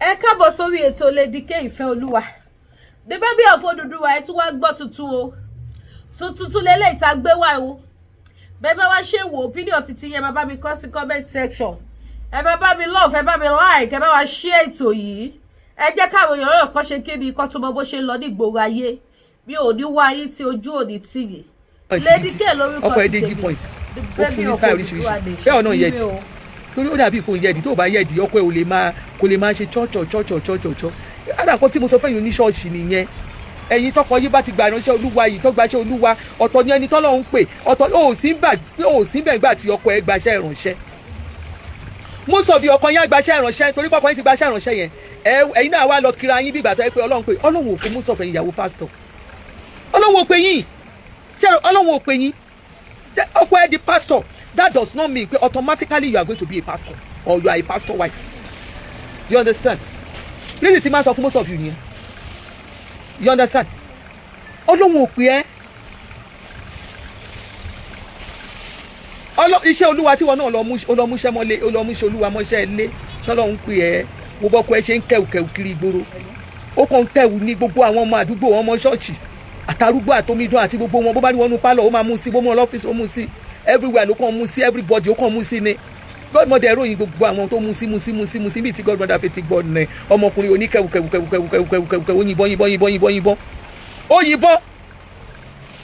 Ẹ káàbọ̀ sórí ètò Lady K Ìfẹ́ Olúwa, the baby of Odùduwà. Ẹ tún wá gbọ́ tuntun o, tuntun tún lélẹ́yìí tá a gbé wá o. Bẹ́ẹ̀ bá wá ṣe wò, opinion titi yẹn, máa bá mi kọ sí comment section. Ẹ bá bá mi love, ẹ bá mi like, ẹ bá wa share ètò yìí. Ẹ jẹ́ káwọn èèyàn náà kọ́ ṣe kí ni kọ́ tó mọ bó ṣe ń lọ ní ìgboro ayé. Mi ò ní wá yín tí ojú ò ní tì yín. Lady K lórúkọ ọkọ ẹ ti Deji tèmi, Point the ó fún baby ní of style Odùduwà oríṣiríṣi nation. Bẹ́ẹ̀ ọ̀nà yẹ̀dì Ire o. torí ó dàbí kò yẹ̀dì. Tó o bá yẹ̀dì, ọkọ ẹ ò lè máa kò lè máa ṣe chọ́chọ̀ chọ́chọ̀ chọ́chọ̀ chọ́. Ara kan tí mo sọ fẹ́yìn oníṣọ́ọ̀ṣì nìyẹn. Ẹ̀yin tọkọ yín bá ti gba ìránṣẹ́ Olúwa yìí, tó gbaṣẹ́ Olúwa, ọ̀tọ̀ ni ẹni tọ́lọ́run pè, ọ̀tọ̀ ò sí bẹ̀ gbà tí ọkọ ẹ gbaṣẹ́ ìránṣẹ́. Mo sọ bí ọkọ yín á gbaṣẹ́ ìránṣẹ́, torí pé ọkọ yín ti gbaṣẹ́ ìránṣẹ́ yẹn, ẹ̀yin náà wá lọ kiri ayín bí ìgbà tó yẹ pé Ọlọ́run pé. Ọlọ́run ò pé mú sọ̀fẹ̀ ìyàwó pásítọ̀. Ọlọ́run ò pé yín. Ṣé Ọlọ́run ò pé yín? Ọkọ ẹ di pastor, that does not mean pé automatically you are going to be a pastor or you are a pastor wife. You understand? Reason tí máa sọ fún most of you nìyẹn. You understand? Ọlọ́run ò pè ẹ́. Iṣẹ́ Olúwa tí wọn náà lọ mú, ó lọ múṣẹ́ mọ́lé, ó lọ múṣẹ́ Olúwa mọ́ṣẹ́ lé. Ṣọlọ́run pè ẹ́? Wo bọ́kọ ẹ ṣe ń kẹ̀wù kẹ̀wù kiri ìgboro. Ó kàn ń kẹ̀wù ní gbogbo àwọn ọmọ àdúgbò, ọmọ ṣọ́ọ̀ṣì, àtàrúgbó, àtomidán àti gbogbo wọn. Bó bá ní wọnú pálọ̀, ó máa mú sí. Bó mú ọlọ́fíìsì, ó mú sí. Everywhere ló kàn mú sí. Everybody ó kàn mú sí ni. Godmother ròyìn gbogbo àwọn tó mú sí, mú sí, mú sí, mú sí, bíi tí godmother fi ti gbọ́ ní ọmọkùnrin oníkẹ̀wù kẹ̀wù kẹ̀wù kẹ̀wù kẹ̀wù kẹ̀wù kẹ̀wù kẹ̀wù. Ó yìnbọn, yìnbọn, yìnbọn, yìnbọn, yìnbọn, ó yìnbọn.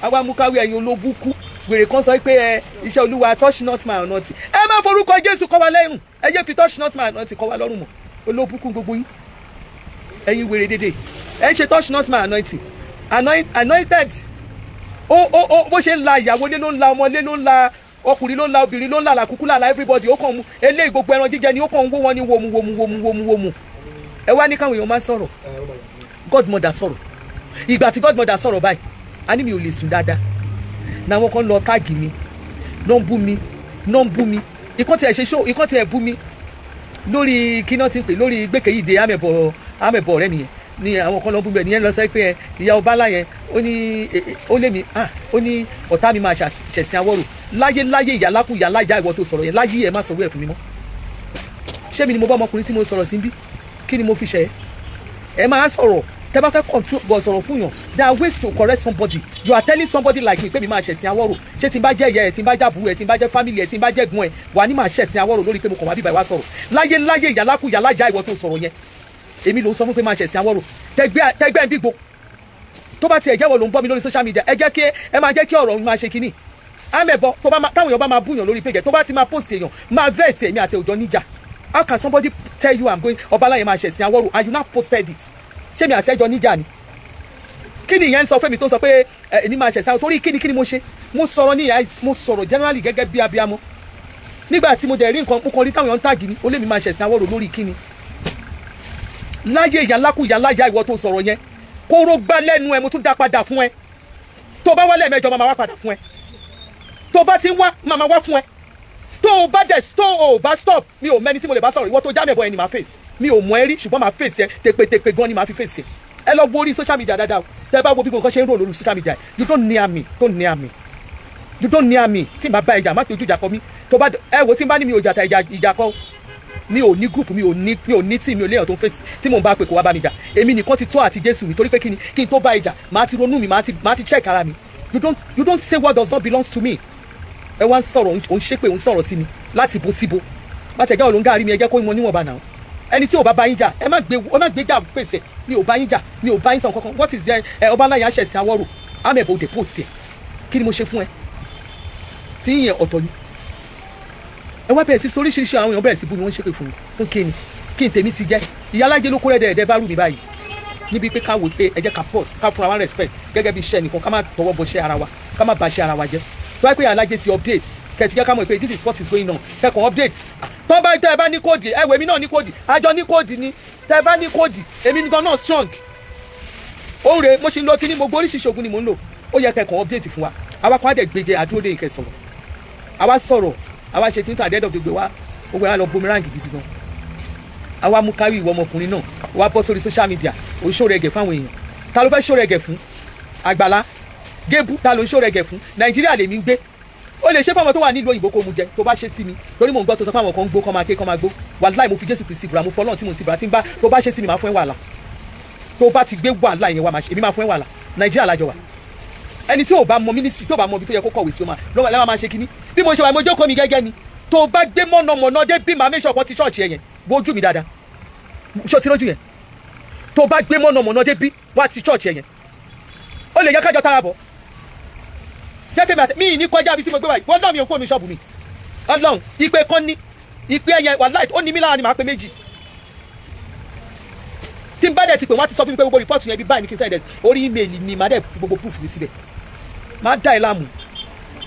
Àwa mú káwé ẹ̀yin olóbùkú wèrè kan sọ pé ẹ iṣẹ́ Olúwa, touch not my anointing. Ẹ má forúkọ Jésù kọ́ wa lẹ́rùn. Ẹ yé fi touch not my anointing kọ́ wa lọ́rùn mọ́. Olóbùkún gbogbo yín, ẹ̀yin wèrè dédé. Ẹ ń ṣe touch not my anointing. Anointed ó bó ṣe ń la ìyàwó lé, ló ń la ọmọ lé, ló ń la ọkùnrin, ló ń la obìnrin, ló ń la làkúkú làlà everybody. Ó kàn mú eléyìí, gbogbo ẹran jíjẹ ni ó kàn ń wó wọn ní wòmù wòmù wòmù wòmù wòmù. Ẹ wá ní káwọn èèyàn máa sọ̀rọ̀. Godmother sọ̀rọ̀. Ìgbà tí godmother sọ̀rọ̀ báyìí, a ní mi ò lè sùn dáadáa. Náwọn kan lọ tag mi, náà ń bú mi, náà ń bú mi. Ìkan tiẹ̀ ṣe show, ìkan tiẹ̀ bú mi lórí kí náà ti ń pè lórí gbẹ̀kẹ́yìdé amẹ̀bọ̀ amẹ̀bọ̀ ọ̀rẹ́ mi yẹn ni. Àwọn kan lọ bú mi. Ẹ̀ nìyẹn lọ sọ pé ẹ ìyá ọba yẹn, ó ní ó lé mi, ah, ó ní ọ̀tá mi máa ṣẹ̀sìn awọ́rò láyé láyé. Ìyá lákù, ìyá láyà, ìwọ tó sọ̀rọ̀ yẹn láyé, ẹ̀ má sọ̀rọ̀ ẹ̀ fún mi mọ́. Ṣé mi ni mo bá ọmọkùnrin tí mo sọ̀rọ̀ sí bí? Kí ni mo fi ṣe? Ẹ máa sọ̀rọ̀. Tẹ bá fẹ́ control bọ̀ sọ̀rọ̀ fún yàn, there are ways to correct somebody. You are telling somebody like me pé mi máa ṣẹ̀sìn awọ́rò. Ṣé tí n bá jẹ́ ìyá ẹ̀, tí n bá jẹ́ àbúrò ẹ̀, tí n bá jẹ́ family ẹ̀, tí n bá jẹ́ gun ẹ̀, wà ní máa ṣẹ̀sìn awọ́rò lórí pé mo kàn wá bíbá ìwá sọ̀rọ̀? Láyé láyé, ìyá lákù, ìyá láyà, ìwọ tó sọ̀rọ̀ yẹn, èmi ló ń sọ fún pé máa ṣẹ̀sìn awọ́rò. Tẹgbẹ́ ń bígbó tó bá tiẹ̀ jẹ́wọ́ ló ń bọ́ mi lórí social media. Ẹ jẹ́ kí ẹ máa jẹ́ kí ọ̀rọ̀ máa ṣe kínní amẹ̀bọ tó bá táwọn èèyàn bá máa búyàn lórí page, tó bá ti máa post èèyàn, máa vet èmi àti òjò níjà. How can somebody tell you I'm going ọbaláyé máa ṣẹ̀sìn awọ́rò and you now posted it? Ṣé mi àti ẹjọ́ níjà ni? Kí ni ìyẹn ń sọ fẹ́mi tó sọ pé èmi máa ṣẹ̀sìn awọ́rò? Torí kí ni? Kí ni mo ṣe? Mo sọ̀rọ̀ ní ìyá, mo sọ̀rọ̀ generally gẹ́gẹ́ bí abiyamọ. Nígbà tí mo dẹ̀ rí nǹkan, mo kàn rí táwọn èèyàn ń tag mi, ó lé mi máa ṣẹ̀sìn awọ́rò lórí kí ni? Láyé, ìyá lákù, ìyá láyà, ìwọ tó sọ̀rọ̀ yẹn, kóró gbá lẹ́nu ẹ. Mo tún dá padà fún ẹ. Tó bá wá lẹ́ẹ̀mẹjọ, máa wá padà fún ẹ. Tó bá ti ń wá, máa wá fún ẹ. Tó o bá dẹ̀, tó o bá stop, mi ò mẹ́ni tí mo lè bá sọ̀rọ̀. Ìwọ tó já mẹ́bọ̀ ẹni máa face. Mi ò mọ̀ ẹ́ rí, ṣùgbọ́n máa face ẹ tẹpẹtẹpẹ gan ni máa fi face ẹ. Ẹ lọ wo orí social media dáadáa o. Tẹ bá wo bí gbogbo nǹkan ṣe ń rò lórí social media. You don't near me, don't near me, you don't near me. Tí n bá bá ẹja, má tójú ìjà kọ mi. Tó bá ẹ wo, tí n bá ní mi ò jà ta ìjà, ìjà kọ. Mi ò ní group, mi ò ní team, mi ò léèyàn tó ń fèsì tí mò ń bá pè kó wá bá mi jà. Èmi nìkan ti tó àti Jésù mi. Torí pé kí ni? Kí n tó bá ìjà, màá ti ronú mi, màá ti check ara mi. You don't say what does not belong to me. Ẹ wá ń sọ̀rọ̀, ò ń ṣépè, ò ń sọ̀rọ̀ sí mi láti bo síbo. Bá ti ẹ̀jẹ̀ òlò ń gáàrí mi, ẹ jẹ́ kó mọ níwọ̀nba náà. Ẹni tí ò bá bá yín jà, ẹ má gbé jà fèsì. Mi ò bá yín jà, mi ò bá yín sọ kankan. What is there? Ẹ ọba láyà ṣẹ̀sìn awọ́rò amẹ̀bọ̀ òde post ẹ̀. Kí ni mo ṣe fún ẹ tí yẹn ọ̀tọ̀ ni? Ẹ wá bẹ̀rẹ̀ sí sóríṣiríṣi. Àwọn èèyàn bẹ̀rẹ̀ sí bú mi, wọ́n ń ṣépè fún mi. Fún kíni? Kí n tèmi ti jẹ́? Ìyálájẹ́ ló kó rẹ̀ dẹ̀ẹ̀dẹ̀ bá rù mí báyìí níbi pé ká wò pé ẹ jẹ́ ká pause, ká fúnra wa respect gẹ́gẹ́ bí iṣẹ́ nìkan, ká má tọwọ́ bọ iṣẹ́ ara wa, ká má bà iṣẹ́ ara wa jẹ́. Tó wáyé pé ìyálájẹ́ ti update, kẹ̀tì jẹ́ ká mọ̀ pé this is what is going on, kẹ́kọ̀ọ́ update. Tó bá tẹ́ ẹ bá ní code, ẹ wò, èmi náà ní code, àjọ ní code ni. Tẹ́ ẹ bá ní code, èmi nìkan náà strong. Ó ń re mo ṣe ń lọ kíní, mo gbọ́ oríṣiríṣi oògùn ni mò ń lò. Ó yẹ kẹ́kọ̀ọ́ update fún wa. Àwa kan á dẹ̀ gbèjẹ àdúró dé ìkẹ́ sọ̀rọ̀. Àwa sọ̀rọ̀, àwa ṣe kí n tó. At the end of the day wa, gbogbo ẹ̀ lọ boomerang gidi gan. Àwa mú kárí ìwọ ọmọkùnrin náà wá bọ́ sórí social media, ò ń ṣòro ẹ̀gẹ̀ fáwọn èèyàn. Ta ló fẹ́ ṣòro ẹ̀gẹ̀ fún? Àgbàlá Gébú, ta ló ń ṣòro ẹ̀gẹ̀ fún? Nàìjíríà lèmi ń gbé. Ó lè ṣe fáwọn tó wà nílùú òyìnbó kó mu jẹ. Tó bá ṣe sí mi, torí mò ń gbọ́ tó sọ fáwọn kan ń gbó, kọ́ máa ké, kọ́ máa gbó. Wàláì, mo fi Jésù Kristi búra, mo fọ Ọlọ́run tí mo sì búra, tí n bá tó bá ṣe sí mi, máa fún ẹ wàhálà. Tó bá ti gbé wàhálà yẹn wá, èmi máa fún ẹ wàhálà. Nàìjíríà lájọ wà. Ẹni tí ò bá mọ ministry, tó bá mọ ibi tó yẹ kó kọ̀wé sí, ó máa lọ́wọ́ lẹ́wọ̀n máa ṣe kínní. Bí mo ṣe wà, mo jókòó mi gẹ́gẹ́ ni. Tó bá gbé mọ̀nàmọ́ná dé bí, màá make sure pọ̀ ti ṣọ́ọ̀ṣì ẹ̀ yẹn. Wojú mi dáadáa, ṣó ti lójú yẹn? Tó bá gbé mọ̀nàmọ́ná dé bí, wá ti ṣọ́ọ̀ṣì ẹ̀ yẹn. Ó lè yẹ kájọ tara bọ̀ jẹ́ kí mi ní kọjá ibi tí mo gbé wáyé. Wọ́n náà mi ò kó mi ṣọ́ọ̀bù mi. Ọlọ́run, ìpè kan ní ìpè ẹ̀yẹn, wàláì, ó ní mí lára ni. Màá pé méjì tí n bá dẹ̀ ti pè, wọ́n á ti sọ fún mi pé gbogbo report yẹn bí báyìí ní kí n send ẹ̀ orí email mi. Màá dẹ̀ fi gbogbo proof mi síbẹ̀. Máa dá ẹ láàmú.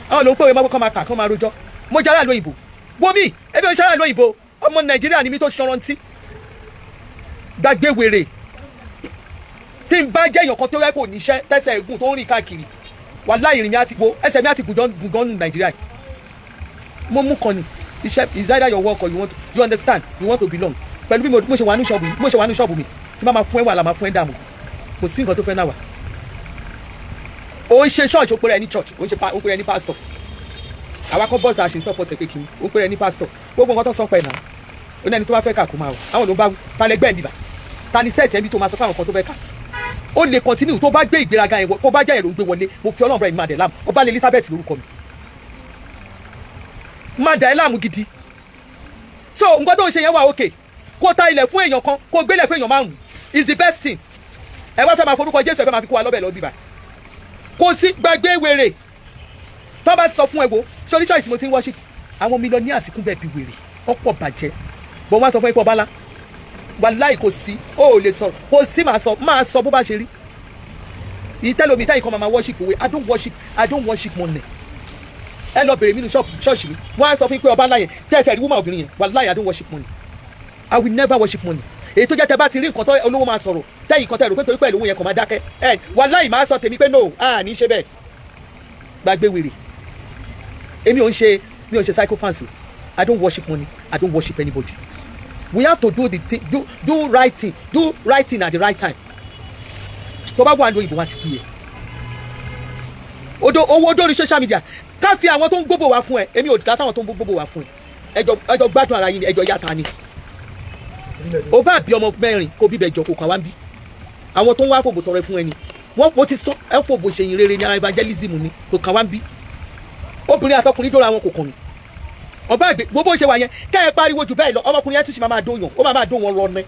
Àwọn ló ń pè wọ́n, kọ́ máa kà, kọ́ máa rojọ́. Mo jẹ́ aráàlú òyìnbó. Wo mi, ebi ò ṣe aráàlú òyìnbó, ọmọ Nàìjíríà ni mi tó ṣọrántí. Gbàgbé wèrè. Tí n bá jẹ́ èèyàn kan tó rẹ́ kò níṣẹ́, tẹ́sẹ̀ ẹ̀gùn tó ń rìn káàkiri, wàláhì, ìrìn mi á ti wo ẹsẹ̀ mi á ti gùn gan nù Nàìjíríà. Mo mú kan ni iṣẹ́ is either your work or you want to, you understand, you want to belong. Pẹ̀lú bí mo ṣe wà ní ṣọ́ọ̀bù mi, mo ṣe wà ní ṣọ́ọ̀bù mi, tí bá máa fún ẹ wàhálà, máa fún ẹ dààmú, kò sí nǹkan tó fẹ́ náà wà. Ó ń ṣe church, ó pèrè ẹ ní church, ó ń ṣe, ó pèrè ẹ ní pastor. Àwa kọ́ bọ́ọ̀sì àṣẹ support ẹ pé kí ó pèrè ẹ ní pastor. Gbogbo nǹkan tó sọ pẹ̀ náà, ó ní ẹni tó bá fẹ́ kà kó máa wọ̀. Àwọn ló ń bá ta lẹgbẹ́ mi bá ta ni set ẹbí tó máa sọ fún àwọn kan tó fẹ́ kà. Ó lè continue. Tó bá gbé ìgbéraga yẹn, kó bá jẹ́ èrò ń gbé wọlé, mo fi Ọlọ́run bẹ̀rẹ̀, mi máa dẹ̀ láàmú. Ọba lè Elizabeth lórúkọ mi, máa dà ẹ́ láàmú gidi. So nǹkan tó ń ṣe yẹn wà okay. Kó ta ilẹ̀ fún èèyàn kan, kó gbélẹ̀ fún èèyàn márùn is the best thing. Ẹ wá fẹ́ máa forúkọ Jésù, ẹ fẹ́ máa fi kó wa lọ́bẹ̀ lọ́bí bá. Kò sí, gbàgbé wèrè. Tó bá sọ fún ẹ, wo sórí choice mo ti ń worship, àwọn millionaires kún bẹ́ẹ̀ bí wèrè, ọ̀pọ̀ bàjẹ́ bọ́n. Wá sọ fún ẹ pé ọba ńlá, wàláì, kò sí, ó ò lè sọ, kò sí. Máa sọ, máa sọ bó bá ṣe rí. Ìtẹ́lómi táyì kan máa worship òwe. I don't worship, I don't worship money. Ẹ lọ bèrè mi nínú ṣọ́ọ̀ṣì mi, wọ́n á sọ fún yín pé ọba ńlá yẹn tẹ́tẹ́ rí woman obìnrin yẹn. Wàláì, I don't worship money, I will never worship money. Èyí tó jẹ́ tẹ́ bá ti rí nǹkan tó olówó máa sọ̀rọ̀ tẹ́yìn kan tẹ́ rò pé torí pé olówó yẹn kàn máa dákẹ́ ẹ, wàláì, máa sọ tèmi pé no, a ní ṣe bẹ́ẹ̀. Gbàgbé wèrè. Èmi ò ń ṣe, mi ò ń ṣe sycophants o. I don't worship money, I don't worship anybody. We have to do the thing, do right thing, do right thing at the right time. Tó bá wà lóyìnbó, wọn ti pè é odo owó dórí social media, ká fi àwọn tó ń gbóbò wá fún ẹ. Èmi ò dá sáwọn tó ń gbóbò wá fún ẹ. Ẹjọ ẹjọ gbádùn ara yín ni, ẹjọ yàtà ni. O bá bí ọmọ mẹ́rin, kó bíbẹ̀ jọ, kó kàn wá ń bí. Àwọn tó ń wá fòbò tọrẹ fún ẹni wọ́n, mo ti sọ ẹ, fòbò ṣèyìn rere ní ara evangelism ni, kò kàn wá ń bí. Obìnrin àtọkùnrin dóra wọn, kò kàn mí. Ọba àgbẹ̀ gbogbo ṣe wà yẹn, kẹ́ ẹ pariwo jù bẹ́ẹ̀ lọ, ọmọkùnrin yẹn tún ṣe máa dóyàn, ó máa dó wọn lọ ní.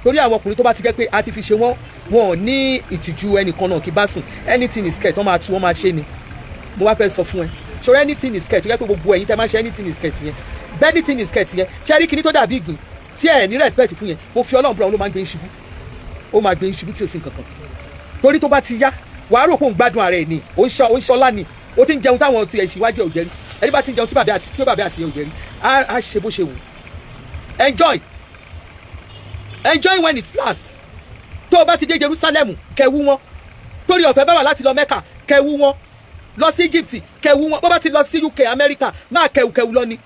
Torí àwọn ọkùnrin tó bá ti jẹ́ pé a ti fi ṣe wọ́n, wọn ò ní ìtìjú ẹnìkan náà kí bá sùn. Anything is skirt, wọ́n máa tú, wọ́n máa ṣe ni. Mo wá fẹ́ sọ fún ẹ, ṣòro anything is skirt tó jẹ́ pé gbogbo ẹ̀yin tẹ́ máa ṣe anything is skirt yẹn, anything is skirt yẹn, ṣe rí kíní tó dàbí ìgbín tí ẹ̀ ní respect fún yẹn, mo fi Ọlọ́run búra, òun ló máa ń gbé ń ṣubú. Ó máa gbé ń ṣubú tí ò sí nǹkan kan. Torí tó bá ti yá, wàá rò pé òun gbádùn ara ẹ̀ ni, ó ń ṣọlá ni, ó ti ń jẹun táwọn ti ẹ̀ ṣíwájú ẹ̀ ò jẹ́rí. Ẹni bá ti ń jẹun tí bàbá àti tí bàbá àti ẹ̀ ò jẹ́rí, á ṣe bó ṣe wù. Enjoy, enjoy when it's last. Tó o bá ti dé Jerusalem, kẹwú wọn. Torí ọ̀fẹ́ bá wà láti lọ Mecca, kẹwú wọn. Lọ sí Egypt, kẹwú wọn. Bó bá ti lọ sí UK, America, máa kẹwù kẹwù lọ ni.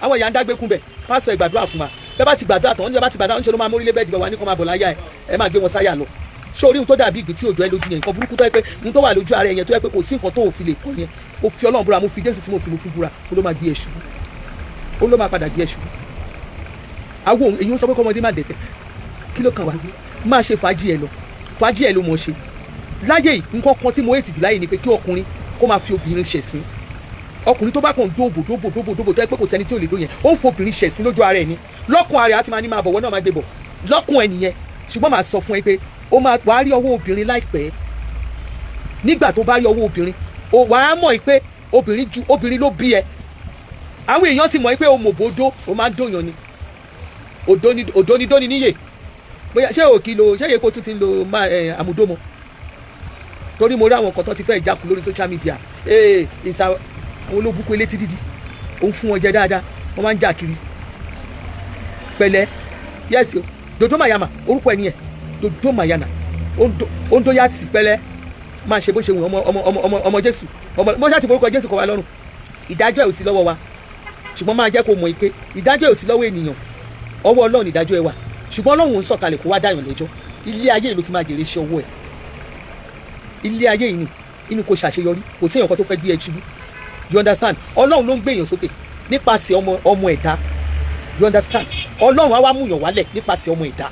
Àwọn ìyá ń dágbékun bẹ̀, pásọ ìgbàdúrà fún wa. Bẹ́ẹ̀ bá ti gbàdúrà tán, wọ́n bá ti gbàdúrà, ń ṣe ló máa mórílé bẹ́ẹ̀ dìbò wa ní kó máa bọ̀ láyà ẹ̀, ẹ máa gbé wọn sáyà lọ. Ṣé orí ohun tó dàbí ìgbín tí òjò ẹ lójú yẹn, nǹkan burúkú tó yẹ pé ohun tó wà lójú ara ẹ yẹn, tó yẹ pé kò sí nǹkan tó ò fi lè kọ́ yẹn, mo fi Ọlọ́run búra, mo fi Jésù tí mo fi búra, ó ló máa gbé ẹ ṣubú, ó ló máa padà gbé ẹ ṣubú. Àwọn èyí ń sọ pé kọ́mọdé má dẹ̀tẹ̀, kí ló kàn wá? Máa ṣe fàájì ẹ lọ, fàájì ẹ ló mọ̀ ṣe láyé yìí. Nǹkan kan tí mo hate jù láyé ni pé kí ọkùnrin kó máa fi obìnrin ṣẹ̀sín. Ọkùnrin tó bá kàn dóbò dóbò dóbò dóbò, tó yẹ pé kò sẹ́ni tí ò lè dó yẹn, ó ń fobìnrin ṣẹ̀sín lójú ara ẹ̀ ni. Lọ́kùn ara ẹ̀ á ti máa ní máa bọ̀wọ́ náà, máa gbé bọ̀ lọ́kùn ẹ̀ nìyẹn. Ṣùgbọ́n màá sọ fún ẹ pé ó máa wàá rí ọwọ́ obìnrin láìpẹ́. Nígbà tó bá rí ọwọ́ obìnrin, ó wàá mọ̀ pé obìnrin ju obìnrin ló bí ẹ. Àwọn èèyàn ti mọ̀ pé o mọ̀bọ́dó, o máa ń dòyàn ni, òdó ni dóni níyè. Bóyá ṣé òkì lo, ṣé èpo tún ti ń lo àmúdómọ, torí mo rí àwọn kan tó ti fẹ́ ìjákun lórí social media. Ee, ìsà àwọn olóbùkún elétí dídí, ó ń fún wọn jẹ dáadáa, wọ́n máa ń jà kiri. Pẹ̀lẹ́, yẹ́sì o, Dodo Mayama orúkọ ẹ̀ nìyẹn, Dodo Mayana Ondo yàtì. Pẹ̀lẹ́, máa ṣe bó ṣe wù. Ọmọ ọmọ ọmọ ọmọ ọmọ Jésù, ọmọ mo ṣáà ti forúkọ Jésù kọ wa lọ́rùn. Ìdájọ́ ẹ̀ ò sí lọ́wọ́ wa, ṣùgbọ́n máa jẹ́ kó mọ̀ pé ìdájọ́ ẹ̀ ò sí lọ́wọ́ ènìyàn, ọwọ́ Ọlọ́run ìdájọ́ ẹ̀ wà. Ṣùgbọ́n Ọlọ́run ò ń sọ̀kalẹ̀ kó wá dáyàn lẹ́jọ́. Ilé ayé ló ti máa jèrè iṣẹ́ ọwọ́ ẹ̀. Ilé ayé yìí ni inú kò ṣàṣeyọrí, kò sí èèyàn kan tó fẹ́ gbé ẹ ṣubú, you understand? Ọlọ́run ló ń gbé èèyàn sókè nípasẹ̀ ọmọ ọmọ ẹ̀dá. You understand? Ọlọ́run á wá mú yàn wálẹ̀ nípasẹ̀ ọmọ ìdá.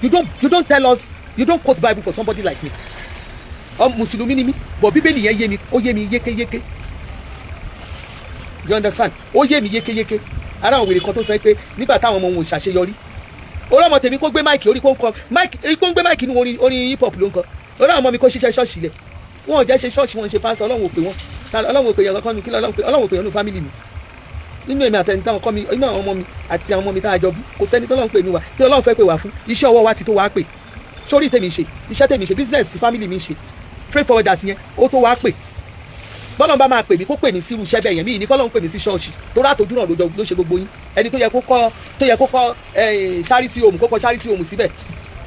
You don't tell us, you don't quote Bible for somebody like me. Mùsùlùmí ni mí, but Bíbélì yẹn yé mi, ó yé mi yékéyéké. You understand? Ó yé mi yékéyéké. Ara àwọn wèrè kan tó sọ pé nígbà táwọn ọmọ wọn ò ṣàṣeyọrí, olọ́mọ tèmi kó gbé mic orí kó ń kọ mic, kó ń gbé mic nínú orin, orin hip hop ló ń kọ. Olọ́mọ ọmọ mi kó ṣiṣẹ́ ṣọ́ọ̀ṣì lẹ̀, wọn ò jẹ́ ṣe ṣọ́ọ̀ṣì, wọn ò ṣe pásọ. Ọlọ́run ò pè wọ́n, Ọlọ́run ò pè yàn kankan nù. Kí Ọlọ́run pè? Ọlọ́run ò pè yàn nù family mi. Nínú èmi àtẹni táwọn kọ́ mi, inú àwọn ọmọ mi àti àwọn ọmọ mi tá a jọ bí, kò sẹ́ni tọ́lọ́run pè ní wa. Kí Ọlọ́run fẹ́ pè wá fún? Iṣẹ́ ọwọ́ wa ti tó wá pè. Sórí tèmi ṣe, iṣẹ́ tèmi ṣe, business family mi ṣe, freight forwarders yẹn, ó tó wá pè. Bọ́lá bá máa pè mí, kó pè mí sí irú iṣẹ́ bẹ́ẹ̀ yẹn. Mí ní kọ́lọ́run pè mí sí ṣọ́ọ̀ṣì tó rà tójú náà ló ṣe gbogbo yín. Ẹni tó yẹ kó kọ́, tó yẹ kó kọ́ charity home, kó kọ́ charity home síbẹ̀,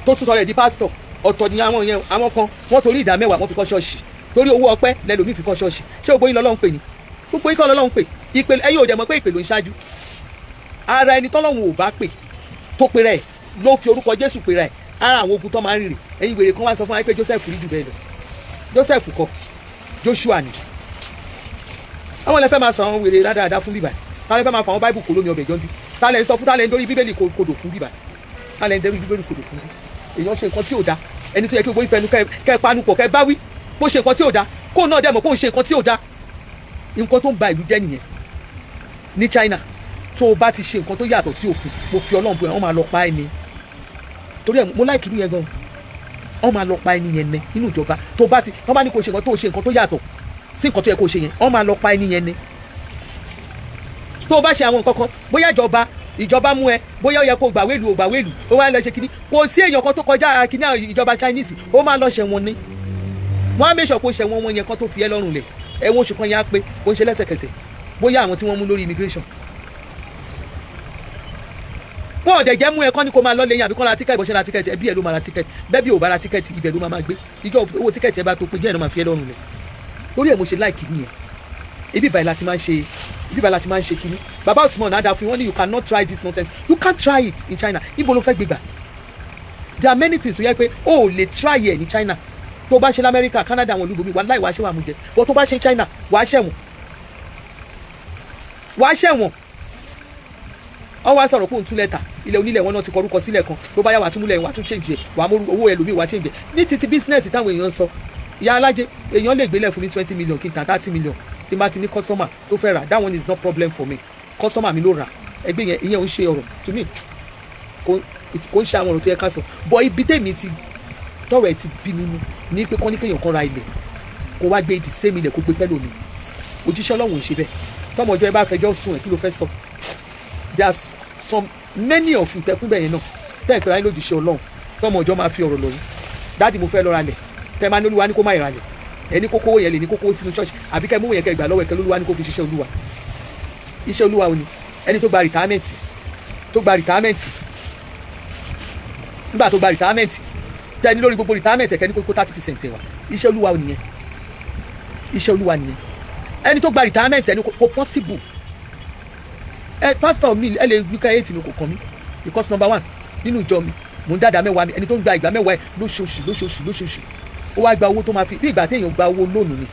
tó tún sọ rẹ̀ di pastor. Ọ̀tọ̀ ni àwọn yẹn. Àwọn kan, wọ́n torí ìdá mẹ́wàá, wọ́n fi kọ́ ṣọ́ọ̀ṣì. Torí owó ọpẹ́ lẹ́lòmíì fi kọ́ ṣọ́ọ̀ṣì. Ṣé gbogbo yín lọ́lọ́run pè ní? Gbogbo yín kọ́ lọ́lọ́run pè. Ìpè, ẹ̀yin ò dẹ̀ mọ̀ pé ìpè ló ń ṣáájú. Ara ẹni tọ́lọ́run ò bá pè, tó pe rẹ̀, ló fi orúkọ Jésù pe rẹ̀. Ara àwọn ogun tó máa ń rìnrìn. Ẹ̀yin wèrè kan wá sọ fún wa pé Joseph rí jù bẹ́ẹ̀ lọ. Joseph kọ́, Joshua ni. Àwọn ilẹ̀ fẹ́ máa sọ àwọn wèrè rádaràda fún bíbà. Ta lẹ fẹ́ máa fọ àwọn Bible kò lómi ọbẹ̀ jọ́njú? Ta lẹ ń sọ fún? Ta lẹ ń dórí Bíbélì kodò fún bíbà? Ta lẹ ń dórí Bíbélì kodò fún bí? Èèyàn ṣe nǹkan tí ò da, ẹni tó yẹ kí gbogbo ìfẹnu kẹ panu pọ̀, kẹ bá wí bó ṣe nǹkan tí ò da, kó náà dẹ̀ mọ̀ kó ń ṣe nǹkan tí ò da. Nǹkan tó ń ba ìlú jẹ́ nìyẹn. Ní China, tó o bá ti ṣe nǹkan tó yàtọ̀ sí òfin, mo fi Ọlọ́run bóyá, wọ́n máa lọ pa ẹni. Torí ẹ̀ mo like ìlú yẹn gan. Wọ́n máa lọ pa ẹni yẹn ní nínú ìjọba. Tó bá ti wọ́n bá ní kó ṣe nǹkan, tó ṣe nǹkan tó yàtọ̀ sí nǹkan tó yẹ kó ṣe yẹn, wọ́n máa lọ pa ẹni yẹn ní. Tó o bá ṣe àwọn nǹkan kan, bóyá ìjọba mú ẹ, bóyá ó yẹ kó gbàwé ìlú, ò gbàwé ìlú, ó wá lọ ṣe kíní, kò sí èèyàn kan tó kọjá kíní ìjọba Chinese. Ó máa lọ ṣẹ̀wọ̀n ní. Wọ́n á mẹ́sọ̀ kó ṣẹ̀wọ̀n wọn yẹn kan tó fi ẹ́ lọ́rùn lẹ̀. Ẹ̀wọ̀n oṣù kan yẹn á pé, kó ń ṣe lẹ́sẹ̀kẹsẹ̀. Bóyá àwọn tí wọ́n mú lórí immigration, wọn ò dẹ̀ jẹ́ mú ẹ kọ́ ní kó máa lọ lẹ́yìn, àbí kọ́ ra ticket. Bó ṣe ra ticket, ẹbí ẹ ló máa ra ticket. Bẹ́ẹ̀ bí ò bá ra ticket, ibẹ̀ ló máa máa gbé. Ìjọ owó ticket ẹ bá tó pé jẹ́ ẹ̀ ló máa fi ẹ́ lọ́rùn lẹ̀. Lórí ẹ̀ mo ṣe like nìyẹn. Ibi ìbàyìí láti máa ń ṣe, ibi ìbàyìí láti máa ń ṣe kíní. Bàbá Usman náà dáa fún wọn ní, you cannot try this nonsense. You can't try it in China. Ibo ló fẹ́ gbégbà? There are many things tó yẹ pé o ò lè try ẹ̀ ní China. Tó bá ṣe lamẹ́ríkà, Canada, àwọn olúbomi wà láì wàá ṣe wà mú jẹ, but tó bá ṣe China, wàá ṣẹ̀wọ̀n, wàá ṣẹ̀wọ̀n. Wọ́n wá sọ̀rọ̀ pé òun tún lẹ́tà ilẹ̀ onílẹ̀ wọn náà ti kọrúkọ sílẹ̀ kan. Tó bá yá, wàá tún múlẹ̀, wàá tún change ẹ̀, wàá mú owó ẹlòmíì, wàá change ẹ̀. Ní títí business táwọn èèyàn ń sọ, ìyá alájẹ, èèyàn lè gbélé fún mi 20 million, kí n ta 30 million, tí n bá ti ní customer tó fẹ́ rà. That one is not problem for me. Customer mi ló rà ẹgbẹ́ yẹn, ìyẹn ò ń ṣe ọ̀rọ̀ to me. Kò ń ṣe àwọn ọ̀rọ̀ tó yẹ ká sọ. But ibi tèmi ti tọrọ ẹ ti bí mi nú ní pé kọ́ ní kéèyàn kan ra ilẹ̀, kó wá gbé the same ilẹ̀, kó gbé fẹ́ lómi. Òjíṣẹ́ Ọlọ́run ò ṣe bẹ́ẹ̀. Tọmọ ọjọ́ ẹ bá fẹjọ́ sùn ẹ̀, kí ló fẹ́ sọ? There are some many of you tẹkún bẹ́ẹ̀ yẹn náà, tẹ́ ẹ̀ pẹ̀lú ayé lójíṣẹ́ Ọlọ́run, tọmọ ọjọ́ máa fi ọ̀rọ̀ lọ yín: "Daddy, mo fẹ́ lọ ra lẹ̀." Tẹ́ máa ní Olúwa ní kó má ìra lẹ̀. Ẹni kókó yẹn lè ní kókó sínú ṣọ́ọ̀ṣì, àbí kẹ́ mú yẹn, kẹ́ gbà lọ́wọ́ ẹ̀, kẹ́ lólúwa ní kó fi ṣiṣẹ́ Olúwa. Iṣẹ́ Olúwa ò ní. Ẹni tó gba retirement, tó gba retirement, nígbà tó gba retirement, tẹ́ni lórí gbogbo retirement ẹ̀kẹ́ ní kókó 30% ẹ̀ wá. Iṣẹ́ Olúwa ò nìyẹn. Iṣẹ́ Olúwa nìyẹn. Ẹni tó gba retirement, ẹni kò possible. Ẹ pastor mi, ẹ lè wíkẹ́ eight ni, kò kàn mí, because number one, nínú ìjọ mi, mò ń dáadáa mẹ́wàá mi. Ẹni tó ń gba ìgbà mẹ́wàá ẹ̀ lóṣooṣù, lóṣooṣù, lóṣooṣù, ó wá gba owó tó máa fi bí ìgbà téèyàn gba owó lónìí ni.